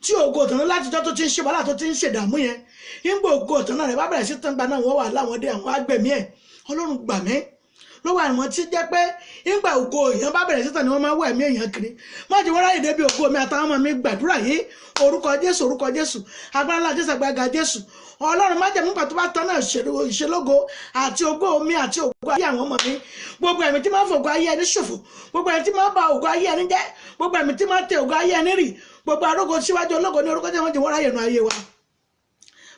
tí ògo ìtànà látijọ́ tó ti ń ṣe wàhálà, tó ti ń ṣèdààmú yẹn, nígbà ògo ìtànà rẹ̀ bá bẹ̀rẹ̀ sí tàn, gba náà wọ́n wà láwọn dé àwọn agbẹ̀mí ẹ̀. Ọlọ́run gbà mí Lọ́wọ́ àwọn tí jẹ́ pé nígbà ògo èèyàn bá bẹ̀rẹ̀ sítan ni wọ́n máa ń wá ẹ̀mí èèyàn kiri. Má jẹ́ wọ́n ráyè débi ògo mi àtàwọn ọmọ mi. Gbàdúrà yìí. Orúkọ Jésù, orúkọ Jésù, agbára ńlá Jésù, agbára Jésù. Ọlọ́run májẹ̀mú pàtó bá tán náà ìṣelógo àti ògo mi àti ògo ayé àwọn ọmọ mi. Gbogbo ẹ̀mí tí máa ń fògo ayé ẹni ṣòfò, gbogbo ẹ̀mí tí máa ń ba ògo ayé ẹni jẹ́, gbogbo ẹ̀mí tí máa ń tẹ ògo ayé ẹni rì, gbogbo arógo síwájú ológo, ní orúkọ Jésù, wọ́n ti wọ́n ráyè nu ayé wa.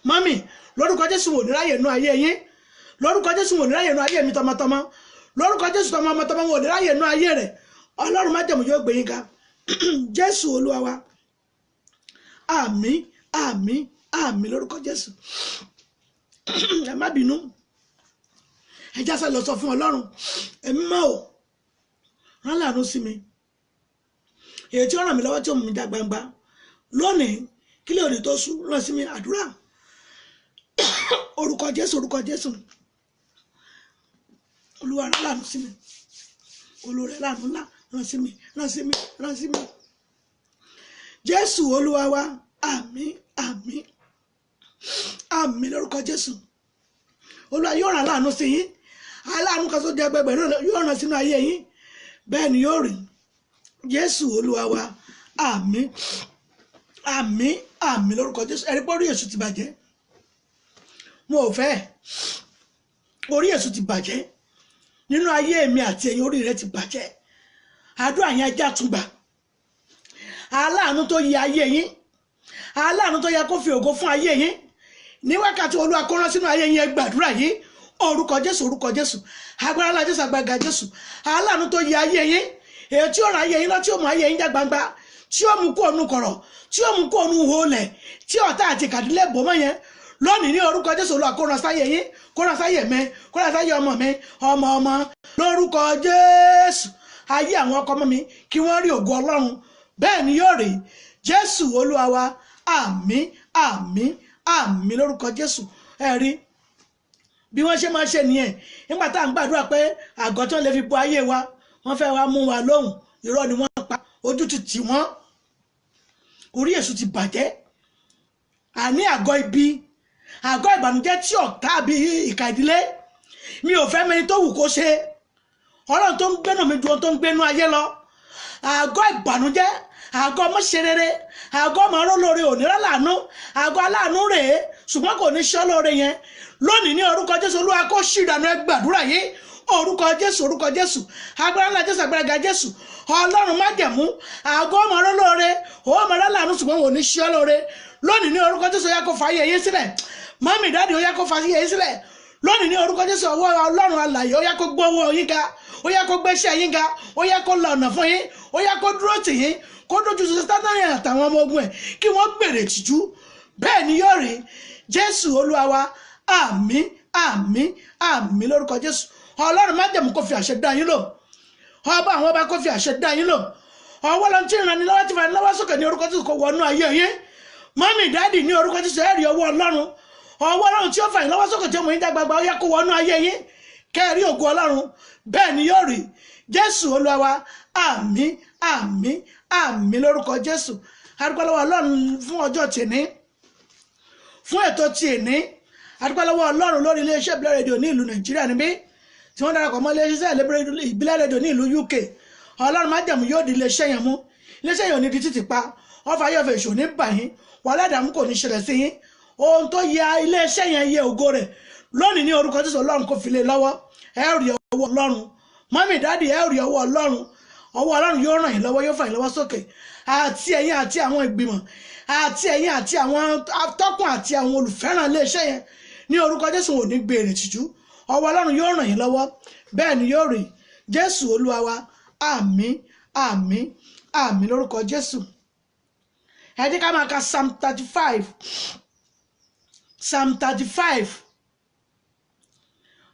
Mọ́mì, lórúkọ Jésù, wò ní ráyè nu ayé yín. Lórúkọ Jésù, wò ní ráyè nu ayé mi tọmọtọmọ. Lórúkọ Jésù, tọmọ ọmọ tọmọ, wò ní ráyè nu ayé rẹ. Ọlọ́run májẹ̀mú yóò gbé yín ga. Jésù Olúwa wa. Àmín, àmín, àmín lórúkọ Jésù. Ẹ má bínú. Ẹ jásẹ lọ sọ fún Ọlọ́run ẹ̀mí mọ́ ò rán láàánú sí mi, èyí tí ó ràn mí lọ́wọ́, tí ó mú mi dá gbangba lónìí, kí lè òní tó sú. Rán sí mi. Àdúrà. Orúkọ Jésù, orúkọ Jésù. Olúwa, rán láàánú sí mi. Olórí láàánú ńlá, rán sí mi, rán sí mi, rán sí mi. Jésù Olúwa wa. Àmín, àmín, àmín lórúkọ Jésù. Olúwa yóò rán láàánú sí yín. Aláàánú kan tó jẹ ẹgbẹgbẹ̀rún yóò rán sínú ayé yín. Bẹ́ẹ̀ ni yóò rí. Jésù Olúwa wa. Àmín, àmín, àmín lórúkọ Jésù. Ẹ̀rí pé orí èṣù ti bàjẹ́. Mo ò fẹ́ orí èṣù ti bàjẹ́ nínú ayé mi àti ẹ̀yin. Orí rẹ ti bàjẹ́. Àdúrà yẹn, ajá tún gbà. Aláàánú tó yẹ ayé yín, aláàánú tó yẹ kó fi ògo fún ayé yín ní wákàtí, Olúwa kó rán sínú ayé yín. Ẹ gbàdúrà yín. Orúkọ Jésù, orúkọ Jésù, agbára ńlá Jésù, agbára Jésù. Aláàánú tó yẹ ayé yín, èyí tí ó ra ayé yín lọ, tí ó mú ayé yín já gbangba, tí ó mú kó ònú kọ̀rọ̀, tí ó mú kó ònú holẹ̀, tí ọ̀tá àti kàdílẹ̀ bò mọ́ yẹn lónìí, ní orúkọ Jésù, Olúwa kó rán sáyé yín, kó rán sáyé mi, kó rán sáyé ọmọ mi, ọmọ ọmọ, lórúkọ Jésù. Ayé àwọn ọkọ ọmọ mi, kí wọ́n rí ògo Ọlọ́run. Bẹ́ẹ̀ ni yóò rí. Jésù Olúwa wa. Àmín, àmín, àmín lórúkọ Jésù. Ẹ rí bí wọ́n ṣe máa ṣe nìyẹn. Nígbà tá à ń gbàdúrà pé àgọ́ tí wọ́n lè fi bo ayé wa, wọ́n fẹ́ wá mú wa lóhùn. Irọ́ ni wọ́n pa. Ojú ti tì wọ́n. Orí èṣù ti bàjẹ́. Àní àgọ́ ibi, àgọ́ ìbànújẹ́ tí ọ̀tá bí ìkà ìdílé mi ò fẹ́ mẹni tó wù kó ṣe. Ọlọ́run tó ń gbénu mi ju ohun tó ń gbénu ayé lọ. Àgọ́ ìbànújẹ́, àgọ́ ọmọṣerere, àgọ́ ọmọ olóore òníra láàánú, àgọ́ aláàánú rèé ṣùgbọ́n kò ní ṣọ́ lóore yẹn lónìí, ní orúkọ Jésù, Olúwa kó ṣì ìdànù. Ẹ gbàdúrà yìí. Orúkọ Jésù, orúkọ Jésù, agbára ńlá Jésù, agbára ga Jésù. Ọlọ́run májẹ̀mú, àgọ́ ọmọ olóore, ọmọ aláàánú ṣùgbọ́n kò ní ṣọ́ lóore lónìí, ní orúkọ Jésù, ó yá kó fa ayé yín sílẹ̀. Mummy, daddy, ó yá kó fa ayé yín sílẹ̀ lónìí, ní orúkọ Jésù. Ọwọ́ Ọlọ́run alààyè, ó yá kó gbọ́wọ́ yín ga, ó yá kó gbéṣẹ́ yín ga, ó yá kó la ọ̀nà fún yín, ó yá kó dúró tì yín, kó dójú sí Sátánì àtàwọn ọmọ ogun ẹ̀, kí wọ́n gbèrè tìjú. Bẹ́ẹ̀ ni yóò rí. Jésù Olúwa wa. Àmín, àmín, àmín lórúkọ Jésù. Ọlọ́run májẹ̀mú kó fi àṣẹ dá yín lò. Ọba àwọn ọba kó fi àṣẹ dá yín lò. Ọwọ́ lọ́n tí ìrànni lọ́wọ́ ti fà ní lọ́wọ́ sókè, ní orúkọ Jésù, kó wọnú ayé yín. Mummy, daddy, ní orúkọ Jésù, ẹ rí ọwọ́ Ọlọ́run. Ọwọ́ Ọlọ́run tí ó fà yín lọ́wọ́ sókè, tí ó mú yín dàgbàgbà, ó yẹ kó wọnú ayé yín, kẹ́ẹ̀rí ògo Ọlọ́run. Bẹ́ẹ̀ ni yóò rí. Jésù Olúwa wa. Àmín, àmín, àmín lórúkọ Jésù. A dúpẹ́ lọ́wọ́ Ọlọ́run fún ọjọ́ tèní, fún ètò tèní. A dúpẹ́ lọ́wọ́ Ọlọ́run lórí iléeṣẹ́ Ìbílẹ̀ Rédíò ní ìlú Nàìjíríà níbí, tí wọ́n darapọ̀ mọ́ iléeṣẹ́ Ìbílẹ̀ Rédíò ní ìlú UK. Ọlọ́run májẹ̀mú yóò di iléeṣẹ́ yẹn mú. Iléeṣẹ́ yẹn ò ní di títì pa. Ọfà yóò fẹ́ èṣù ní bà yín. Wàhálà, ìdààmú kò ní ṣẹlẹ̀ sí yín. Ohun tó yẹ iléeṣẹ́ yẹn yẹ ògo rẹ̀ lónìí, ní orúkọ Jésù, Ọlọ́run kò fi lé lọ́wọ́. Ẹ rí ọwọ́ Ọlọ́run. Mummy, daddy, ẹ rí ọwọ́ Ọlọ́run. Ọwọ́ Ọlọ́run yóò ràn yín lọ́wọ́, yóò fà yín lọ́wọ́ sókè, àti ẹ̀yin àti àwọn ìgbìmọ̀, àti ẹ̀yin àti àwọn atọ́kùn, àti àwọn olùfẹ́ràn iléeṣẹ́ yẹn, ní orúkọ Jésù, ò ní gbèrè tìjú. Ọwọ́ Ọlọ́run yóò ràn yín lọ́wọ́. Bẹ́ẹ̀ ni yóò rí. Jésù Olúwa wa. Àmín, àmín, àmín lórúkọ Jésù. Ẹ jẹ́ ká máa ka Psalm 35, Psalm 35.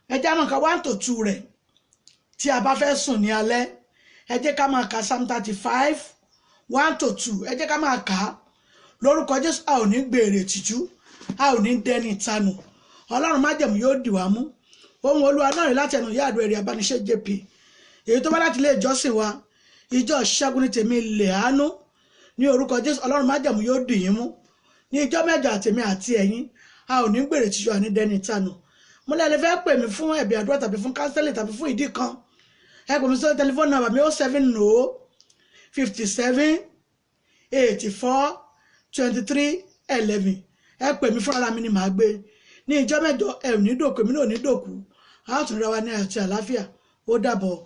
Ẹ jẹ́ máa ka 1 to 2 rẹ̀ tí a bá fẹ́ sùn ní alẹ́. Ẹ jẹ́ ká máa ka Psalm 35, 1 to 2. Ẹ jẹ́ ká máa kà á. Lórúkọ Jésù, a ò ní gbèrè tìjú, a ò ní dẹni ìtanù. Ọlọ́run májẹ̀mú yóò dì wá mú. Ohun Olúwa náà rí láti ẹnu ìyá àdúrà èrè abániṣẹ́ JP, èyí tó bá láti ilé ìjọsìn wa, ìjọ Ṣẹ́gun ní Tèmi lè àánú. Ní orúkọ Jésù, Ọlọ́run májẹ̀mú yóò dì yín mú. Ní ìjọ mẹ́jọ, àtèmi àti ẹ̀yin, a ò ní gbèrè tìjú, àní dẹni ìtanù. Mo lẹ́ẹ̀ lè fẹ́ pè mí fún ẹ̀bì àdúrà tàbí fún kánsẹ́lì tàbí fún ìdí kan. Ẹ pè mí sórí tẹlifóònù nọ́mbà mi 070 57 84 23 11. Ẹ pè mí fúnra mi ni màá gbé. Ní ìjọ mẹ́jọ, ẹ ò ní dòkú, èmi náà ò ní dòkú. A ó tún ríra wa ní àti àlàáfíà. Ó dàbọ̀.